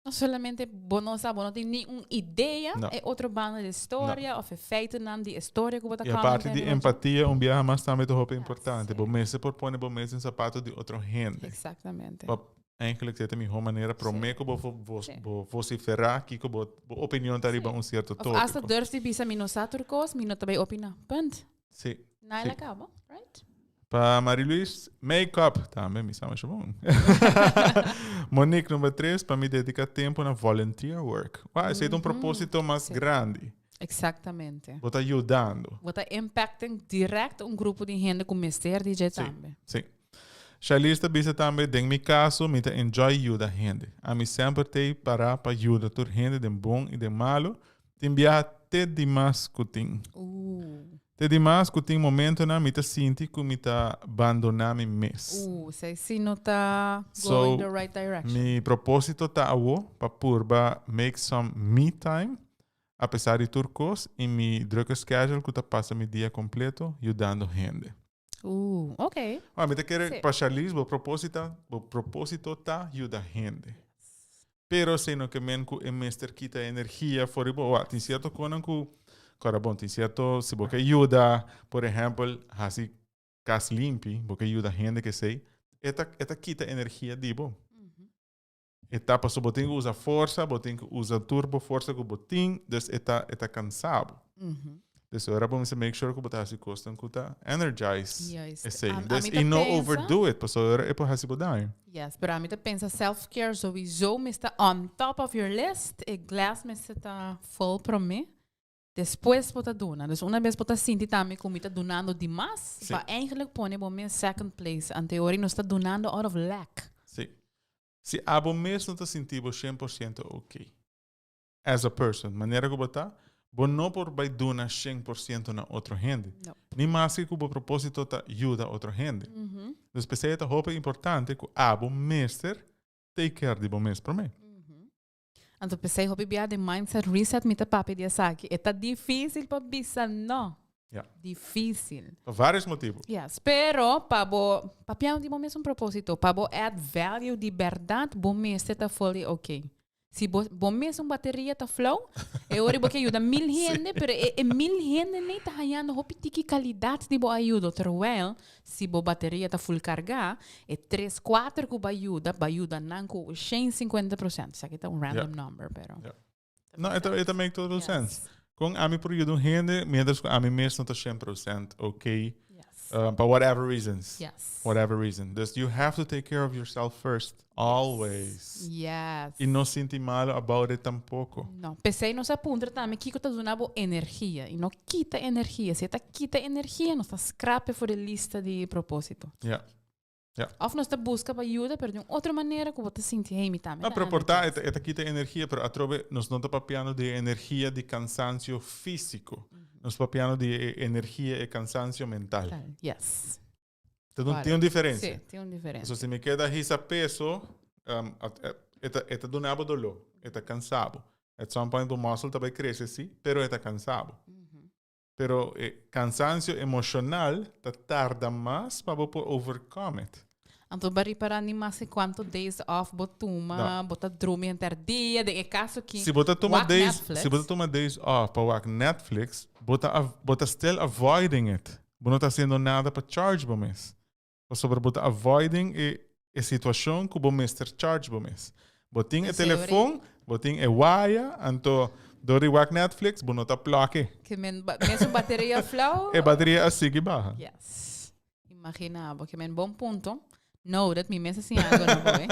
No solamente bo no sa, bo no tin ni un idea
No.
e otro banda di e storia of e feitonan di e storia ku bo ta
I aparte
comment
di
riba dje.
empatia un biaha mas tambe ta hopi importante.
Sí.
Bo mester por pone bo mes den sapato di otro hende.
Exactamente.
Pa eigenlijk esei ta mihó manera promé
Sí.
ku bo vo
Sí.
bo vociferá kiko bo bo opinion ta riba
Sí.
un sierto
Of hasta
tópiko.
durf di bisa mi no sa tur kos, mi no ta bay opiná. Punt.
Sí.
Na
Sí.
el a cabo, right?
Pa Marie-Louise, make-up. Tambe mi sa masha bon. Monique, number 3, pa mi dedica tempo na volunteer work. Wow, esey ta un propósito mas
Sí.
grandi.
Exactamente.
Bo ta yudando.
Bo ta impacting direct un grupo di hende cu mester di dje
Sí,
tambe.
sí. Charlize ta bisa tambe, Den mi caso, mi ta enjoy yuda hende. Ami semper t'ey para pa yuda tur hende den bon y den malo. Tin biaha te dimas cu tin. Te dimas cu tin momentonan mi ta sinti cu mi ta bandona mi mes.
Uh, esey si no ta
So,
going the right direction.
Mi proposito ta awo pa purba make some me time apesar di tur cos y mi drukke schedule cu ta pasa mi dia completo yudando hende.
Ok.
Ah, mi ta kere
Sí.
pa Charlize, bo proposita, bo proposito ta yuda hende. Pero esei no ke men ku e mester kita e energia for di bo. Wa, tin sierto konan ku, kora bon, tin sierto, si bo ke yuda, por ehempel, hasi kas limpi, bo ke yuda hende ke esei, e ta, e ta kita energia di bo. E ta pasobra bo tin ku usa forsa, bo tin ku usa tur bo forsa ku bo tin, dus e ta e ta kansa bo. Dus ora bo mester make sure ku bo ta hasi kosnan ku ta energize
Juist.
esei.
A
Dus
mi ta
i no
pensa-
overdo it, pasobra ora e por hasi bo daño.
Yes, pero ami ta pensa self-care sowieso mester on top of your list. E glas mester ta full promé. Despues bo ta duna. Dus una bes bo ta sinti tambe ku mi ta dunando dimas,
Sí.
pa eigenlijk pone bo mes second place. Ante ora nos ta dunando out of lack.
Sí. Si abo mes no ta sinti bo 100% ok, as a person, manera ku bo ta, bo no por bai duna 100% na otro hende.
No.
Ni maske ku bo propósito ta yuda otro hende. Dus p'esei ta hopi importante ku abo mester take care di bo mes promé.
Anto p'esei hopi bia den mindset reset mi ta papia di esaki. E ta dificil pa bisa no.
Ja.
Dificil.
Pa varios motibo.
Yes, pero pa bo papia di bo mes un proposito, pa bo add value di berdad bo mester ta fully ok. Si bo bo mes un bateria ta flow, e ora bo ke yuda mil hende, pero e e mil hende nei ta hayando hopi tiki calidad di bo ayudo, terwijl Si bo bateria ta full carga, e tres cuater cu bo a yuda, bo a yuda nan cu 150%. Esaki ta un random number, pero.
Ja. No, e ta, e ta make total
Yes.
sense. Con ami por yuda un hende, mientras cu ami mes no ta 100% ok,
Yes.
pa whatever reasons.
Yes.
Whatever reason. Dus you have to take care of yourself first, always.
Yes.
Y no sinti malo about it tampoco.
No. P'esei nos a puntra tambe kiko ta duna bo energia y no kita energia. Si e ta kita energia nos ta scrap e for e lista di proposito.
Ja. Ja.
Of nos ta busca pa yuda pero di un otro manera cu bo ta sinti hey mi tambe
No,
ta
pero por ta e
energized.
ta, e ta kita energia, pero atrobe nos no ta papiando di e energia di cansancio fisico. Nos papiando di e energia e cansancio mental.
Mental, yes.
Ta un, tin un diferencia.
Sí, tin un diferencia.
So, si mi keda hisa peso, um, e ta, e ta duna bo doló, e ta cansa bo. At some point bo muscle ta bai crece, sí, pero e ta cansa bo. Pero e cansancio emocional ta tarda mas pa bo por overcome it.
Anto bo a ripara ni mas cuanto days off bo tuma, bo ta drumi henter dia, den e caso ki
Si bo ta tuma
wak
days,
Netflix.
si bo ta tuma days off pa wak Netflix, bo ta bo ta still avoiding it. Bo no ta haciendo nada pa charge bo mes. Pasobra bo ta avoiding e e situacion cu bo mester charge bo mes. Bo tin e telefon, bo tin e waya, anto door di wak Netflix bo no ta plug e.
Ke men mesun bateria flauw.
E bateria a sigui baha.
Yes. Imagina bo, ke men bon punto. Noted, mi mes a siña algo nobo eh.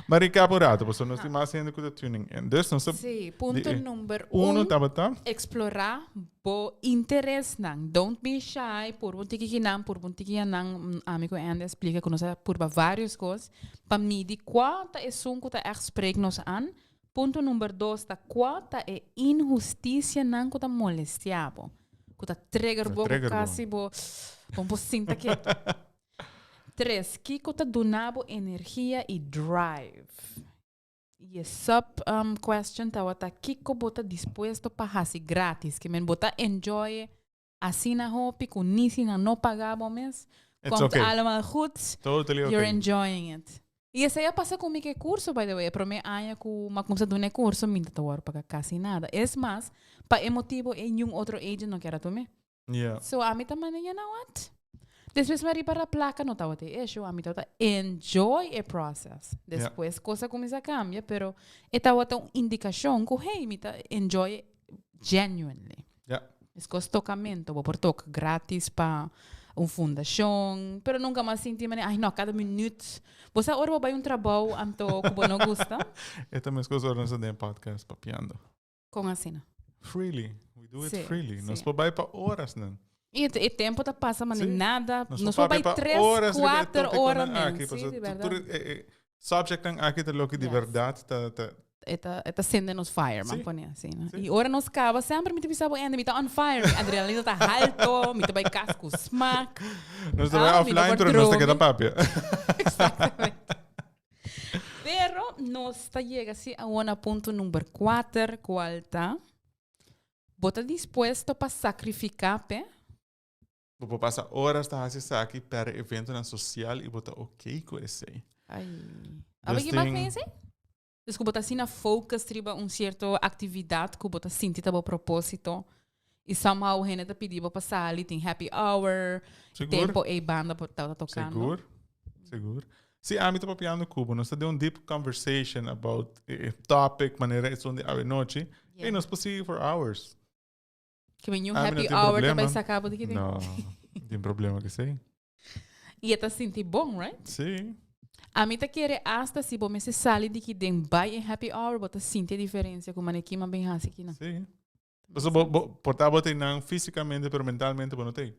Maar recap un rato, pasobra nos tin mas hende cu ta tuning in. Dus nos ta
Sí, punto
di e
number
uno
un,
tabata.
explora bo interesnan. Don't be shy, purba un tiki kinan, purba un tiki anan. Ami cu Andy a splica cu nos a purba varios cos pa midi cua ta esun cu ta echt spreek nos aan. Punto number dos ta cua ta e inhusticianan cu ta molestia bo, cu ta trigger
Ta
bo, cu
trigger bo.
casi bo, bo por sinta ketu. Tres, kiko ta duna bo energia i drive? I e sub um, question tabata kiko bo ta dispuesto pa hasi gratis? Ke men bo ta enjoy asina hopi ku ni si nan no paga bo mes,
It's
komt
okay.
allemaal goed.
Totally
You're
okay.
enjoying it. I esei a pasa ku mi ku e kurso, by the way. E promé aña ku mi a kumsa duna e kurso, mi no ta wòrdu paga kasi nada. Es mas, pa e motibu ei niun otro agent no kier a tum'é.
Yeah.
So ami ta manda, you know what? Despues mi a ripara placa no tabata e issue, ami tabata enjoy e process. Despues cosa cuminsa cambia, pero e tabata un indicacion cu hey, mi ta enjoy genuinely.
Yeah.
Mescos tocamento, bo por toca gratis pa un fundacion, pero nunca mas sinti mane, ay no, cada minuut. Bo sa ora bo bay un trabou anto cu bo no gusta?
E ta mescos ora nos ta den podcast papiando.
Con asina?
Freely. We do it
Sí,
freely. Nos
sí.
por bai pa horas nan.
Y e tempo ta pasa mane
Sí.
nada.
Nos
Nos
por
por bai
papia pa
tres,
horas riba e
cuater
tópiconan
horas men.
aki,
Sí,
pasobra
di
tur-
berdad.
tur e, e subjectnan aki ta loke di
Yes.
berdad ta, ta,
E ta, e ta sende nos fire, man
Sí.
pone asina.
Sí.
Y ora nos caba, semper mi ta bisa bo, Andy, mi ta on fire. Mi adrenalina ta halto, mi ta bai cas cu smaak.
Nos ta
Ah,
bai
mi no
offline,
por
pero nos ta
dromi.
keda papia.
Exactamente. Pero nos ta yega si awor na punto number kuater, cual ta, Bo ta dispuesto pa sacrifica p'e?
Bo por pasa horas ta haci esaki perde eventonan social y bo ta ok cu esey.
Ay.
Dus
Abo ki mak
tin
me esey? Dus cu bo ta asina focus riba un cierto actividad cu bo ta sinti ta bo proposito y somehow hende ta pidi bo pa sali, tin happy hour,
Sigur.
tempo ey banda bo ta tocando.
Sigur. Sigur. Si ami ta papiando cu bo, nos ta den un deep conversation about e topic manera esun di awenochi.
Yeah.
Ey, nos por sigui for hours.
Ke mi un
Ami no
happy
tin
hour ta
problema.
bay saca bo di kiti.
No, no tin problema cu esey.
Y e ta sinti bon, right?
Si.
Ami ta kere hasta si bo mester sali di ki den bay e happy hour, bo ta sinti e diferencia cu mane kima bin haci kinan.
Si. Pasobra bo, bo, por ta bo ta einan fisicamente, pero mentalmente bo no ta ei.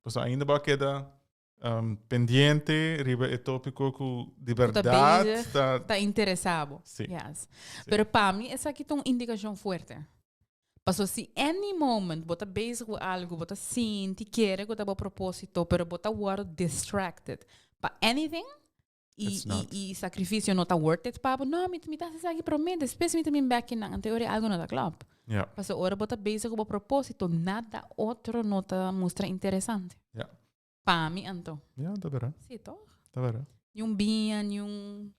Pasobra ainda bo a keda um, pendiente riba e tópico ku di berdad
bezig,
ta
ta interesa bo.
Sí.
Yes.
Sí.
Pero pa mi esaki ta un indicacion fuerte. Paso si any moment bo ta bezig cu algo, bo ta sinti, kere cu ta bo proposito, pero bo ta wordo distracted pa anything, y,
It's not.
y, y sacrificio no ta worth it pa bo, no, mi, mi ta haci esaki prome, despues mi ta bin back kinan, anto ora algo no ta klop.
Ja.
Paso ora bo ta bezig cu bo proposito, nada otro no ta mustra interesante.
Ja.
Pa mi anto.
Ja, ta bera.
Sí, toch?
Ta bera.
Ni un biña, ni un...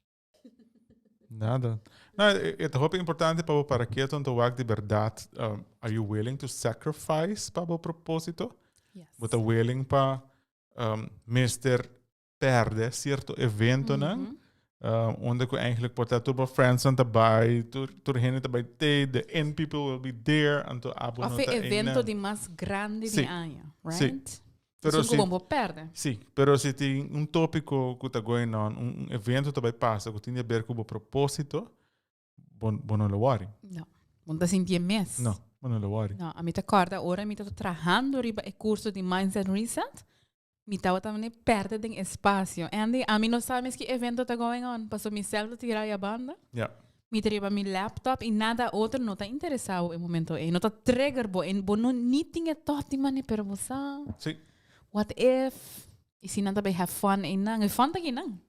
Nada. No, e, e ta hopi importante pa bo para keto anto wak di berdad. Um, are you willing to sacrifice pa bo proposito?
Yes.
Bo ta willing pa um, mester perde cierto eventonan?
Mm -hmm.
Um, unda ku eigenlijk por ta tur bo friends ta bai, tur, tur hende ta bai te, the in people will be there, anto abo
Of
no ta
evento
einan.
di mas grande
Sí.
di aña,
Sí.
right?
Pero
Esun
si,
ku bo perde.
sí, pero si tin un tópico ku ta going on, un, un evento ta bai pasa ku tin di haber ku bo propósito, bo, bo no lo worry.
No, bo no ta sinti e mes.
No, bo no lo worry.
No, a mi ta kòrda ora mi tabata trahando riba e kurso di Mindset Reset, mi tabata mane perde den espacio. Andy, ami no sa mes ki evento ta going on, paso mi sèl ta tira ya banda.
Ja.
Mi ta riba mi laptop y nada otro no ta interesa bo e momento ei. No ta trigger bo en bo no ni tin e thought di mane, pero bo sa.
Sí.
What if? Y si nan ta bay have fun einan, e fun ta kinan.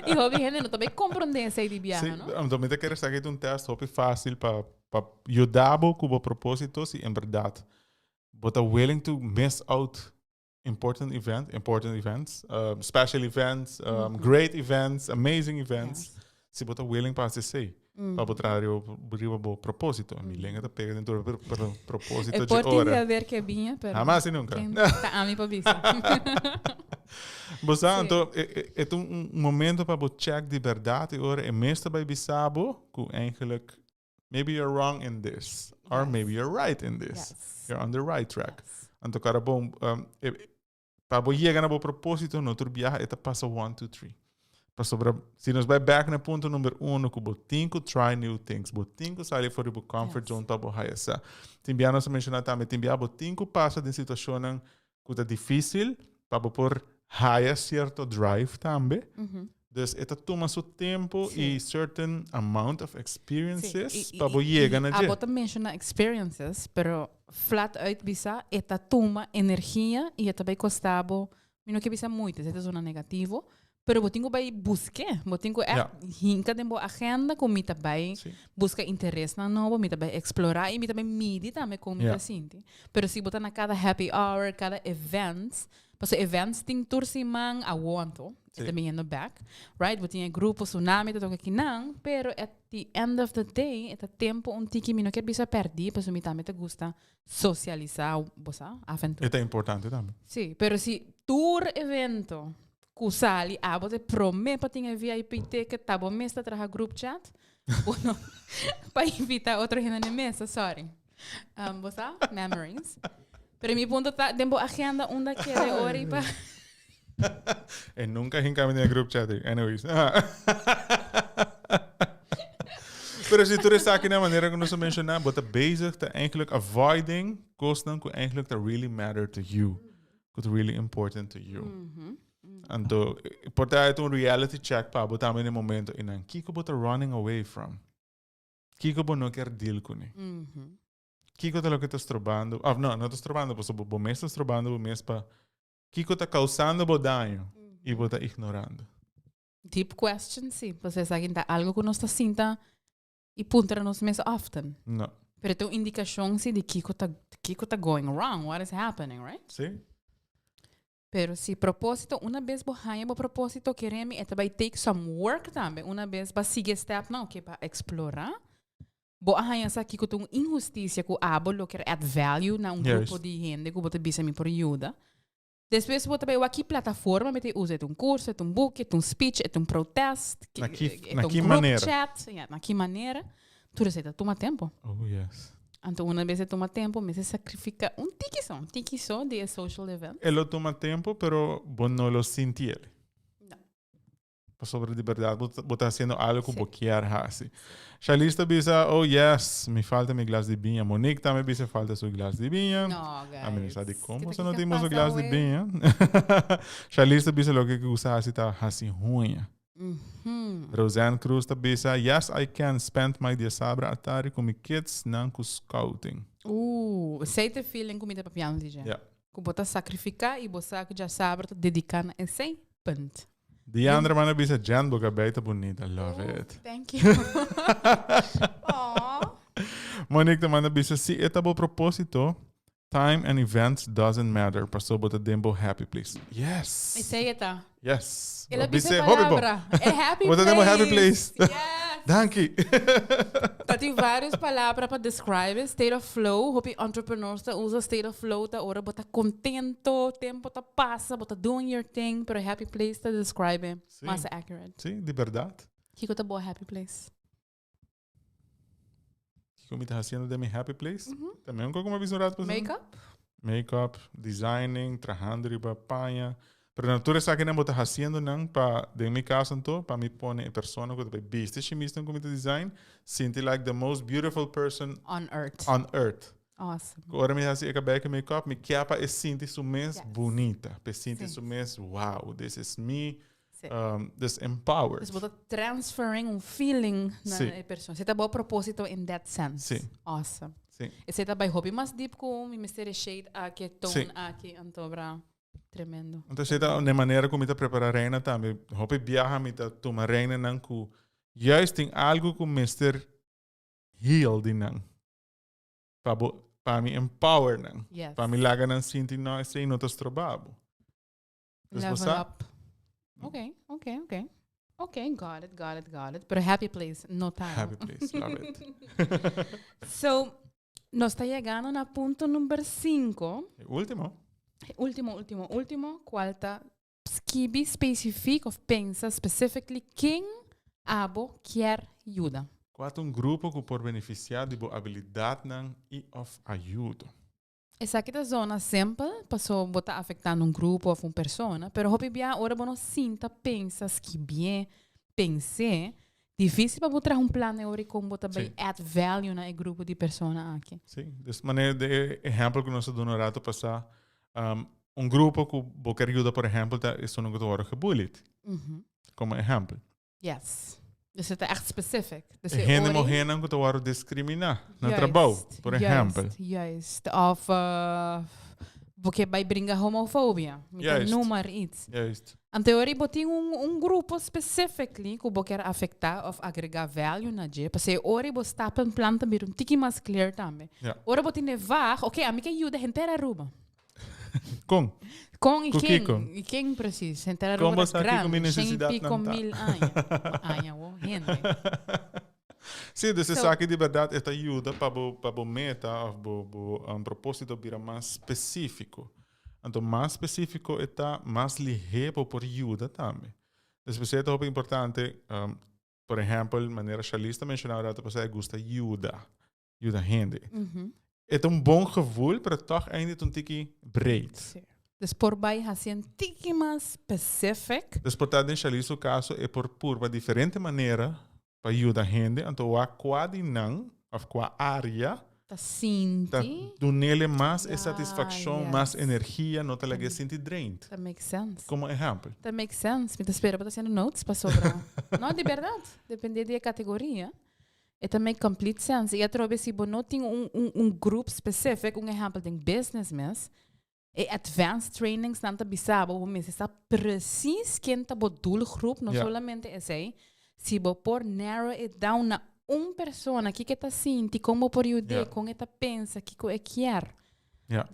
y hopi hende no ta bay comprende esei di biaha,
Sí,
no?
anto mi ta kere sa ki ta un test hopi fácil pa pa yuda bo ku bo propósito si en berdad bo ta willing to miss out. important event, important events, um, special events, um, great events, amazing events. Yes. Si bo ta willing pa haci esey, mm. pa bo traha riba bo propósito. Mm. Mi lenga ta pega dentro do propósito de ora.
E por haber que binha,
pero... Jamás y nunca.
Ta ami pa bisa.
Bo sa, anto, e, e, e un momento pa bo check di berdad e ora e mes ta bay bisa bo cu eigenlijk maybe you're wrong in this or maybe you're right in this. You're on the right track. Anto cara bon, um, e, pa bo yega na bo propósito, no tur biaha e ta pasa 1, 2, 3. Pasobra, si nos bai back na punto number uno, ku bo tin ku try new things, bo tin ku sali for di bo comfort zone pa bo haya sa. Tin bia nos a menciona tambe, tin bia bo tin ku pasa den situacionnan ku ta difícil pa bo por haya cierto drive tambe. Dus e ta tuma su tempo y certain amount of experiences pa bo yega na dje.
Abo ta menciona experiences, pero flat uit bisa e ta tuma energia y e ta bay costa bo, mi no ke bisa moeite, esei ta zona negativo, pero bo tin ku bay busk'é, bo tin ku echt hinka den bo agenda ku mi ta bay buska interesnan nobo, mi ta bay explora y mi ta bay midi tambe kon mi ta sinti. Pero si bo ta na kada happy hour, kada events, pasobra events tin tur siman awo anto, e ta biniendo back, right? Bo tin e grupo Tsunami ta toka kinan, pero at the end of the day e ta tempo un tiki mi no kier bisa perdi, pasobra mi tambe ta gusta socialisa, bo sa, af en toe.
E ta importante tambe.
Sí, pero si tur evento ku sali abo ta e prome pa tin e VIP ticket, ta bo mes ta traha group chat, bo no pa invita otro hende na e mesa, sorry. Um, bo sa, memories. Pero mi punto ta, den bo agenda unda kere ori pa...
E nunca hinca mi den group chat. Anyways. Pero si tur esaki na manera ku nos a menciona, bo ta bezig ta eigenlijk avoiding kosnan ku eigenlijk ta really matter to you. Ku ta really important to you. Anto, por ta un reality check pa bo tambe den momento inan. Kiko bo ta running away from? Kiko bo no kier deal kuné? Kiko ta loke ta strobando? Of no, no ta strobando, pasobra bo mes ta strobando bo mes pa kiko ta causando bo daño y bo ta ignorando.
Deep question, sí. Pasobra esaki ta algo ku nos ta sinta y puntra nos mes often.
No.
Pero ta un indicacion sí di kiko ta kiko ta going wrong, what is happening, right?
Sí.
Pero si propósito, una bes bo haña bo propósito, kere mi e ta bai take some work tambe. Una bes bo a sigui e stepnan, oke, pa explora, bo a haña sa kiko ta un inhustisia ku abo lo kier add value na un grupo di hende ku bo ta bisa mi por yuda. Despues bo ta bai wak ki plataforma mi ta usa, e ta un kurso, e ta un buki, e ta un speech, e ta un protest,
Na ki,
e
na
ta un
ki
group
manera?
chat, ya, na ki manera. Tur esei ta tuma tempo.
Oh, yes.
Anto una bes e tuma tempo, mester sacrifica un tiki so, un tiki so di e social event.
E lo tuma tempo, pero bo no lo sinti el.
No.
Pasobra di berdad bo, bo ta haciendo algo cu bo kier haci. Charlize ta bisa, oh yes, mi falta mi glas di biña. Monique tambe bisa falta su glas di biña.
No, guys.
A mi no sa di con
Kita
boso no
kiko
tin boso
pasa
glas di
awe?
biña. Charlize ta bisa loke cu gusta haci ta haci huña. Roseanne Cruz ta bisa, Yes I can spend my diasabra atari ku mi kids nan ku scouting.
Ooh, esei ta e feeling ku mi ta papiando di dje.
Ja.
Ku bo ta sacrifica y bo sa ku djasabra ta dedica na esei, punt.
Diandra manda bisa, Jen bo cabei ta bunita, love it.
Thank you. Aww.
Monique ta manda bisa, Si e ta bo proposito, Time and events doesn't matter paso bo ta den bo happy place. Yes!
Esei e ta.
Yes!
El a bisa e
Bis'e hopi bon.
palabra. E happy
Bo ta den bo happy place.
place. Yes!
Danki!
Ta tin varios palabra pa describe e state of flow. Hopi entrepreneurs ta usa state of flow ta ora bo ta contento, tempo ta pasa, bo ta doing your thing, pero happy place ta describe e
Sí.
mas accurate.
Sí, di berdad.
Kiko ta bo happy place?
Kiko mi ta haciendo den mi happy place? También un poco como bisa un rato pasado.
Makeup?
Makeup, designing, trabajando riba paña. Pero na tur esaki nan bo ta haciendo nan pa, den mi caso anto, pa mi pone e persona cu ta bay bisti shimis nan cu mi ta design, sinti like the most beautiful person
On earth.
on earth.
Awesome.
Cu ora mi haci e cabey cu makeup, mi kier pa e sinti su mes bunita. Pa e sinti
Sí.
su mes, wow, this is me.
Sí.
Um, dus empowered.
Dus bo ta transferring un feeling na
Sí.
e persona. Esei ta bo propósito in that sense.
Sí.
Awesome.
Sí.
Esei ta bai hopi mas deep ku mi mester e shade aki, e tone
Sí.
aki, anto bra. Tremendo.
Anto esei ta un manera ku mi ta prepara reina tambe. Hopi biaha mi ta tuma reinanan ku juist tin algo ku mester heal di nan. Pa bo. Pa mi empower nan.
Yes.
Pa mi laga nan sinti no esei no ta stroba bo. Dus bo
Level
sa,
up. Okay, okay, okay. Okay, got it, got it, got it. Pero happy place, no ta.
Happy place, love it.
So, nos ta yegando na punto number 5.
E ultimo.
E ultimo, ultimo, ultimo, cual ta skibi specifiek of pensa specifically ken abo kier yuda.
Cua ta un grupo cu por beneficia di bo abilidadnan y of ayudo?
Esaki ta zona simpel, paso bo ta afectando un grupo of un persona, pero hopi bia ora bo no sinta pensa skibié, pens'é, dificil pa bo traha un plan e ora y con bo ta bay add value na e grupo di persona aki.
Sí, des manera de e ehempel cu nos a duna un rato pasa, un grupo cu bo kier yuda por ehempel ta esunnan cu ta worde gebullied, como ehempel.
Yes. Dus het ta echt specific. Dus
E
e
hende
ori-
muhénan ku ta wòrdu diskriminá na trabou, por ehèmpel.
Juist, juist. Of uh, bo ke bai bringa homofobia. Mi ta
Juist.
noem maar iets.
Juist.
Anto ori bo tin un, un grupo specifically ku bo kier afektá of agregá value na dje. Pasei ori bo stappenplan ta bira un tiki mas clear tambe.
Ja.
Ora bo tin e vaag, oké, ami ke yuda henter Aruba.
Kon?
Kon i
Ku
ken?
kiko?
I ken precies? Henter
Kon
Aruba
bo
ta
sa kiko mi
grandi, shen i
nesesidatnan
piko
ta?
mil aña. Aña wo, hende.
Sí, dus
So-
esaki di bèrdat e ta yuda pa bo pa bo meta òf bo bo um, propósito bira mas spesífiko. Anto mas spesífiko e ta, mas lihé bo por yuda tambe. Dus p'esei ta hopi importante, um, por ehèmpel, manera Charlize ta menshoná un rato pasá, e gusta yuda. yuda hende. E ta un bon gevoel, pero toch einde ta un tiki breed.
Sí. Dus por bai hasi un tiki mas specific.
Dus por ta den Charlize su caso e por purba diferente manera pa yuda hende, anto wak cua di nan of cua area
Ta sinti.
ta dunele mas e
Ja,
satisfaccion, mas
yes.
energia, no ta lag'e sinti drained.
Ta make sense.
Como ehempel.
Ta make sense. Mi ta spera bo ta haciendo notes pasobra. No, di berdad. Depende di e categoria. E ta make complete sense. I atrobe si bo no tin un, un, un groep specific, un ehempel den business mes, e advanced trainings nan ta bisa bo, bo mester sa precies ken ta bo doelgroep, no solamente esei. Si bo por narrow it down na un persona, kiko e ta sinti, kon bo por yud'é, kon e ta pensa, kiko e kier.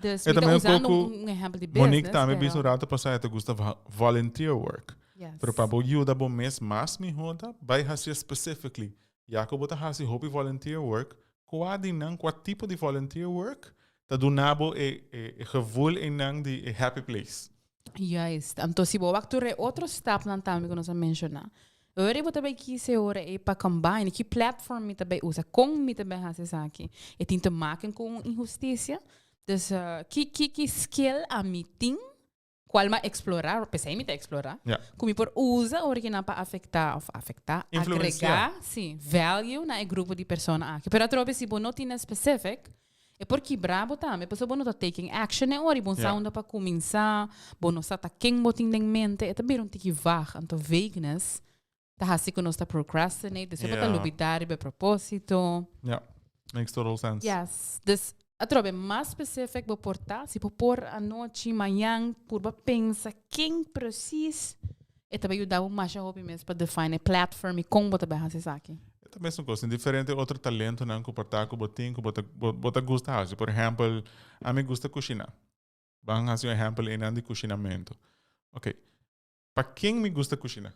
Dus
E
mi ta
tambe un
usando
poco
un, un ehempel di
Monique
business,
tambe bisa
pero
un rato pasá e ta gusta volunteer work.
Yes.
Pero pa bo yuda bo mes mas mihó ta bai hasié specifically. Ya ku bo ta hasi hopi volunteer work, kua di nan, kua tipo di volunteer work ta duna bo e e gevoel einan di e happy place?
Juist. Anto si bo wak tur e otro stapnan tambe ku nos a menshoná, ora bo ta bai kis e ora ei pa combine, ki platform mi ta bai usa, kon mi ta bai hasi esaki? E tin te maken ku un inhustisia? Dus ki ki ki skill ami tin Cual m'a explora, p'esei mi ta explora,
Ja.
cu mi por usa ora ki nan pa afecta of afecta,
Influencia.
agrega, si, value na e grupo di persona aki. Pero atrobe si bo no tin specific, e por kibra bo tambe, pasobra bo no ta taking action e ora y bo no sa
Ja.
unda pa cuminsa, bo no sa ta ken bo tin den mente, e ta bira un tiki vaag, anto vagueness ta haci cu nos ta procrastinate, despues bo ta
Ja.
lubida riba e proposito.
Ja, makes total sense.
Yes. Dus atrobe mas specific bo por ta, si bo por anochi, mañan, purba pensa ken precies e ta bay yuda bo masha hopi mes pa define e platform y con bo ta bay haci esaki.
E ta mesun cos, tin diferente otro talentonan cu por ta cu bo tin cu bo ta bo ta gusta haci. Por ehempel, ami gusta cushina. Ban haci un ehempel einan di cushinamento. Ok, Pa ken mi gusta kushina?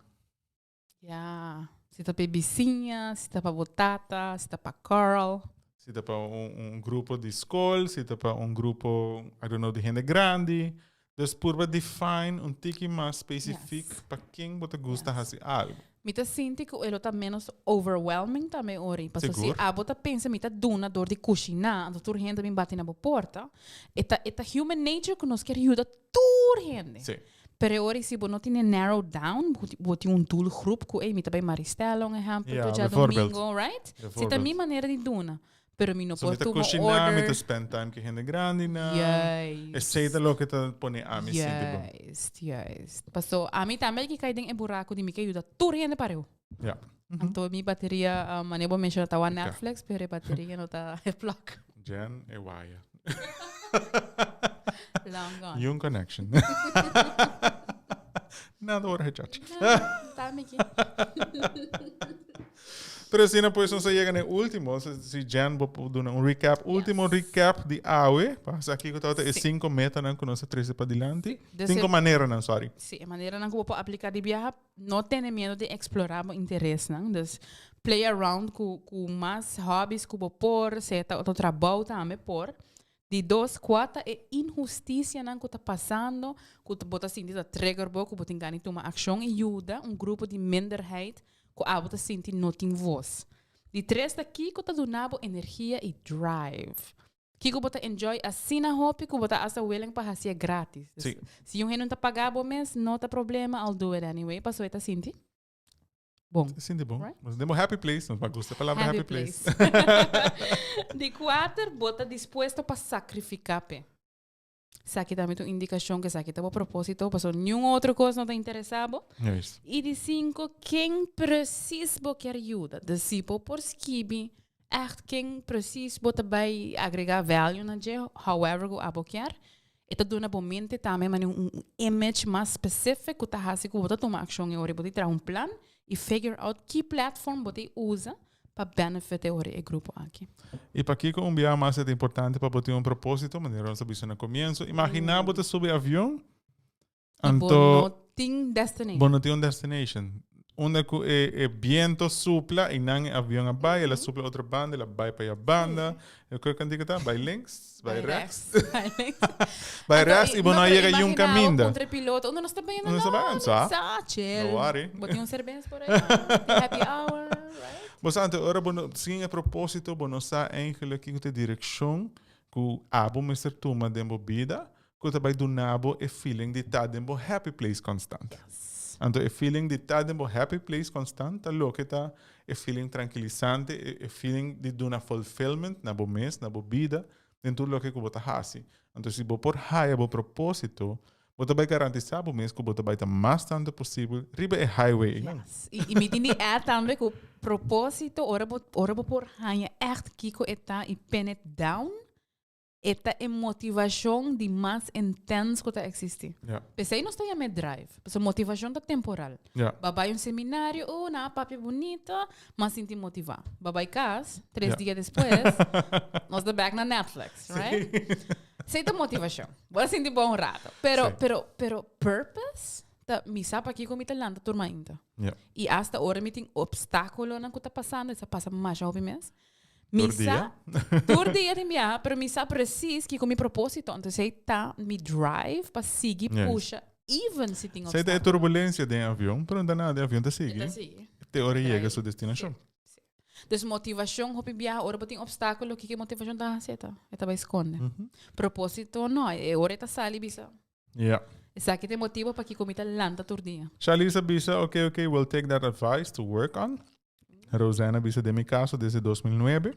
Ya, si ta pa e bisiña, si ta pa bo tata, si ta pa Carl.
Si ta pa un, un grupo di skol, si ta pa un grupo, I don't know, di hende grandi. Dus purba define un tiki mas specifiek
Yes.
pa ken bo ta gusta
Yes.
hasi algo.
Mi ta sinti ku e lo ta menos overwhelming tambe ori. Pasobra si
Sigur.
abo ta pensa mi ta duna dor di kushiná, anto tur hende bin bati na bo porta. E ta, e ta human nature ku nos kier yuda tur hende.
Sí.
Pero e ora si bo no tin e narrow down, bo tin un doelgroep ku ey mi ta bay Maristella un ehempel
Ja,
tur
bijvoorbeeld.
djadomingo, right? Si ta
Bijvoorbeeld.
mi manera di duna, pero mi no
So
por
mi ta
tuma
kushiná, mi
order.
ta spend time ku hende grandinan.
Juist.
Esei ta loke ta pone ami sinti bon.
Juist, juist. Paso ami tambe a kai den e buraco di mi ke yuda tur hende pareu.
Ja.
Anto mi bateria, um, mane bo menciona tawa
Oké.
Netflix, pero e bateria no ta e plak.
Jen e waya.
Long gone.
Yung connection. Nada ora gechachi.
Ta miki.
Pero asina pues nos a yega na e ultimo. Si Jen bo por duna un recap, ultimo recap di awe, pa sa kiko tabata e cinco metanan ku nos a trese padilanti. Cinco maneranan, sorry.
Sí, e maneranan ku bo por apliká di biaha, no tene miedo di eksplorá bo interesnan. Dus play around ku ku mas hobbies ku bo por, sea ta otro trabou tambe por. Di dos, kua ta e inhustisianan ku ta pasando ku bo ta sinti ta trigger bo ku bo tin gana di tuma akshon i yuda un grupo di minderheid ku abo ta sinti no tin vos. Di tres ta kiko ta duna bo energia i drive. Kiko bo ta enjoy asina hopi ku bo ta asta willing pa hasié gratis.
Sí.
Si un hende no ta paga bo mes, no ta problema, I'll do it anyway, pasobra e ta sinti. Bon.
Sinti bon.
Right?
Nos den bo happy place. Nos gusta e palabra happy, place.
Di kuater, bo ta dispuesto pa sakrifiká p'e. Esaki tambe ta un indikashon ku esaki ta bo propósito, pasobra niun otro kos no ta interesá bo.
Juist.
I di sinku, ken presis bo kier yuda? Dus si bo por skibi ègt ken presis bo ta bai agregá value na dje, however ku abo kier, E ta duna bo mente tambe manera un image mas specific cu ta haci cu bo ta tuma accion e ora. Bo ta traha un plan y figure out ki platform bo ta usa pa benefit e ora e grupo aki.
Y pakico un biaha mas e ta importante pa bo tin un proposito, manera nos a bisa na comienzo. Imagina bo ta subi avion,
Y bo
anto
no tin destination.
bo no tin un destination. Unda cu e e biento supla y nan e avion a bay, el a supla otro banda, el a bay pa ya banda. E cu e cantica ta? Bay links, bay rechts.
Bay links.
Bay rechts y bo no a yega yun caminda.
Contra e piloto, unda nos ta bayendo?
Unda nos ta
No,
bayendo?
no
Sa.
sa, chill.
No worry.
Bo tin un cerbes por ahí? Tin happy hour, right?
Bo sa, anto ora bo no sin e proposito, bo no sa eigenlijk kico ta e direccion cu abo mester tuma den bo bida, Ku ta bai duna bo e feeling di ta den bo happy place constant. Anto e feeling di ta den bo happy place constant ta loke ta e feeling trankilisante, e feeling di duna fulfillment na bo mes, na bo bida, den tur loke ku bo ta hasi. Anto si bo por haya bo proposito, bo ta bai garantisa bo mes ku bo ta bai ta mas tantu posibel riba e highway einan.
Yes. I mi tin di add tambe ku proposito ora bo ora bo por haña ègt kiko e ta i pin it down, E ta e motivashon di mas intens ku ta eksistí.
Ja.
P'esei nos ta yam'é drive. Pasobra motivashon ta temporal.
Ja.
Ba bai un seminario, oh, nan a papia bunita, m'a sinti motivá. Ba bai kas, tres
Ja.
dia despues, nos ta bèk na Netflix, right? Esei ta motivashon. Bo a sinti bon un rato. Pero,
Sí.
pero, pero purpose ta mi sa pakiko mi ta lanta tur mainta.
Ja.
I asta ora mi tin opstákulonan ku ta pasando, esei a pasa masha hopi mes. Mi
Tur dia?
sa, tur dia tin biaha, pero mi sa precies kiko mi propósito. Entonces ei ta mi drive pa sigui
Yes.
pusha, even si tin
Sei ta e
obstáculo.
turbulencia den avion, pero no ta nada, e avion ta sigui.
E ta sigui.
Te ora
Tra
yega
e-
su destinacion.
Sí, sí. Dus motivacion, hopi biaha, ora bo tin obstáculo, kiko e motivacion ta hasi? E ta, e ta bai sconde. Propósito no, e ora e ta sali bisa.
Ja.
Esaki ta e motibo pakiko mi ta lanta tur dia.
Charlize a bisa, ok, ok, we'll take that advice to work on. Rosanne a bisa, den mi caso, desde 2009,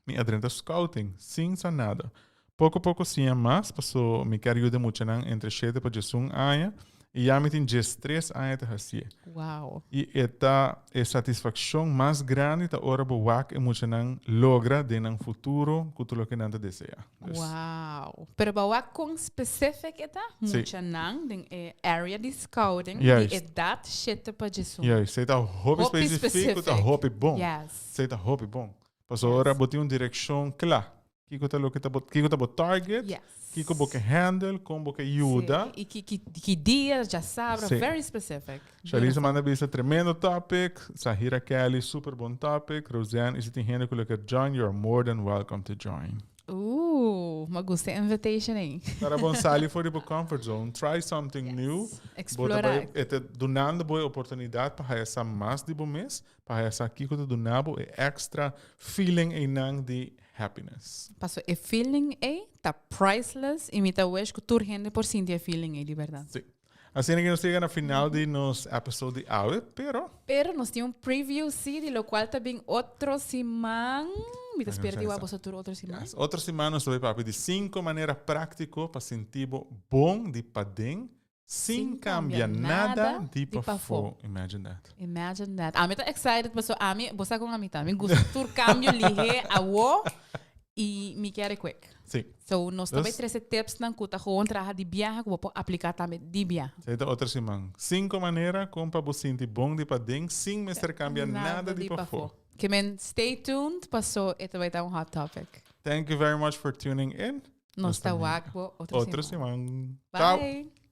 mi a drenta scouting, sin sa nada. Poco poco siña mas, paso mi kier yuda muchanan entre shete pa diesun aña, y ya mi tin diestres aña ta hacié.
Wow.
Y e ta e satisfaccion mas grandi ta ora bo wak e muchanan logra den nan futuro cu tur loke nan ta desea. Dus,
Wow. Pero bo wak con specific e ta?
Sí.
Muchanan den e area di scouting di
Juist.
edad shete pa djesun.
Juist, esey ta hopi
Hopi
specifico, ta
specific.
hopi bon.
Yes.
Esey ta hopi bon. Pasobra ora bo tin un direccion cla. Kiko ta loke ta bo, kiko ta bo target,
Yes.
kiko bo ke handle, kon bo ke yuda.
Sí. I ki, ki, ki dia, djasabra,
Sí.
very specific.
Shalisa manda bisa tremendo topic, Sahira Kelly super bon topic, Roseanne y si tin hende ku lo kier join, you are more than welcome to join.
Ooh, m'a gusta e invitation ei.
Para bon sali for di bo comfort zone, try something new. Bo ta
Explora.
bai, e ta dunando bo e oportunidad pa haya sa mas di bo mes, pa haya sa kiko ta duna bo e extra feeling einan di happiness.
Paso e feeling ei ta priceless y mi ta wish cu tur hende por sinti e feeling ei di berdad.
Sí. Asina que nos llega na final di nos episode di awe, pero...
Pero nos tin un preview sí, di locual ta bin otro siman. Mi ta spera di wak boso tur otro siman.
Yes. Otro siman nos ta bay papia di cinco manera practico pa sinti bo bon di paden Sin cambia nada di pafó. Imagine that.
Imagine that. Ami ta excited paso ami, bo sa con ami ta. Mi gusta tur cambio lihe awo y mi kier e quick.
Sí.
So nos ta bay
Dus-
trece tipsnan cu ta gewoon traha di biaha cu bo por aplica tambe di biaha.
Esey ta otro siman. Cinco manera con pa bo sinti bon di paden sin mester cambia nada di pafó.
Ke men stay tuned paso e ta bai ta un hot topic.
Thank you very much for tuning in.
Nos ta wak bo otro
Otro
siman.
siman. Ciao.
Bye.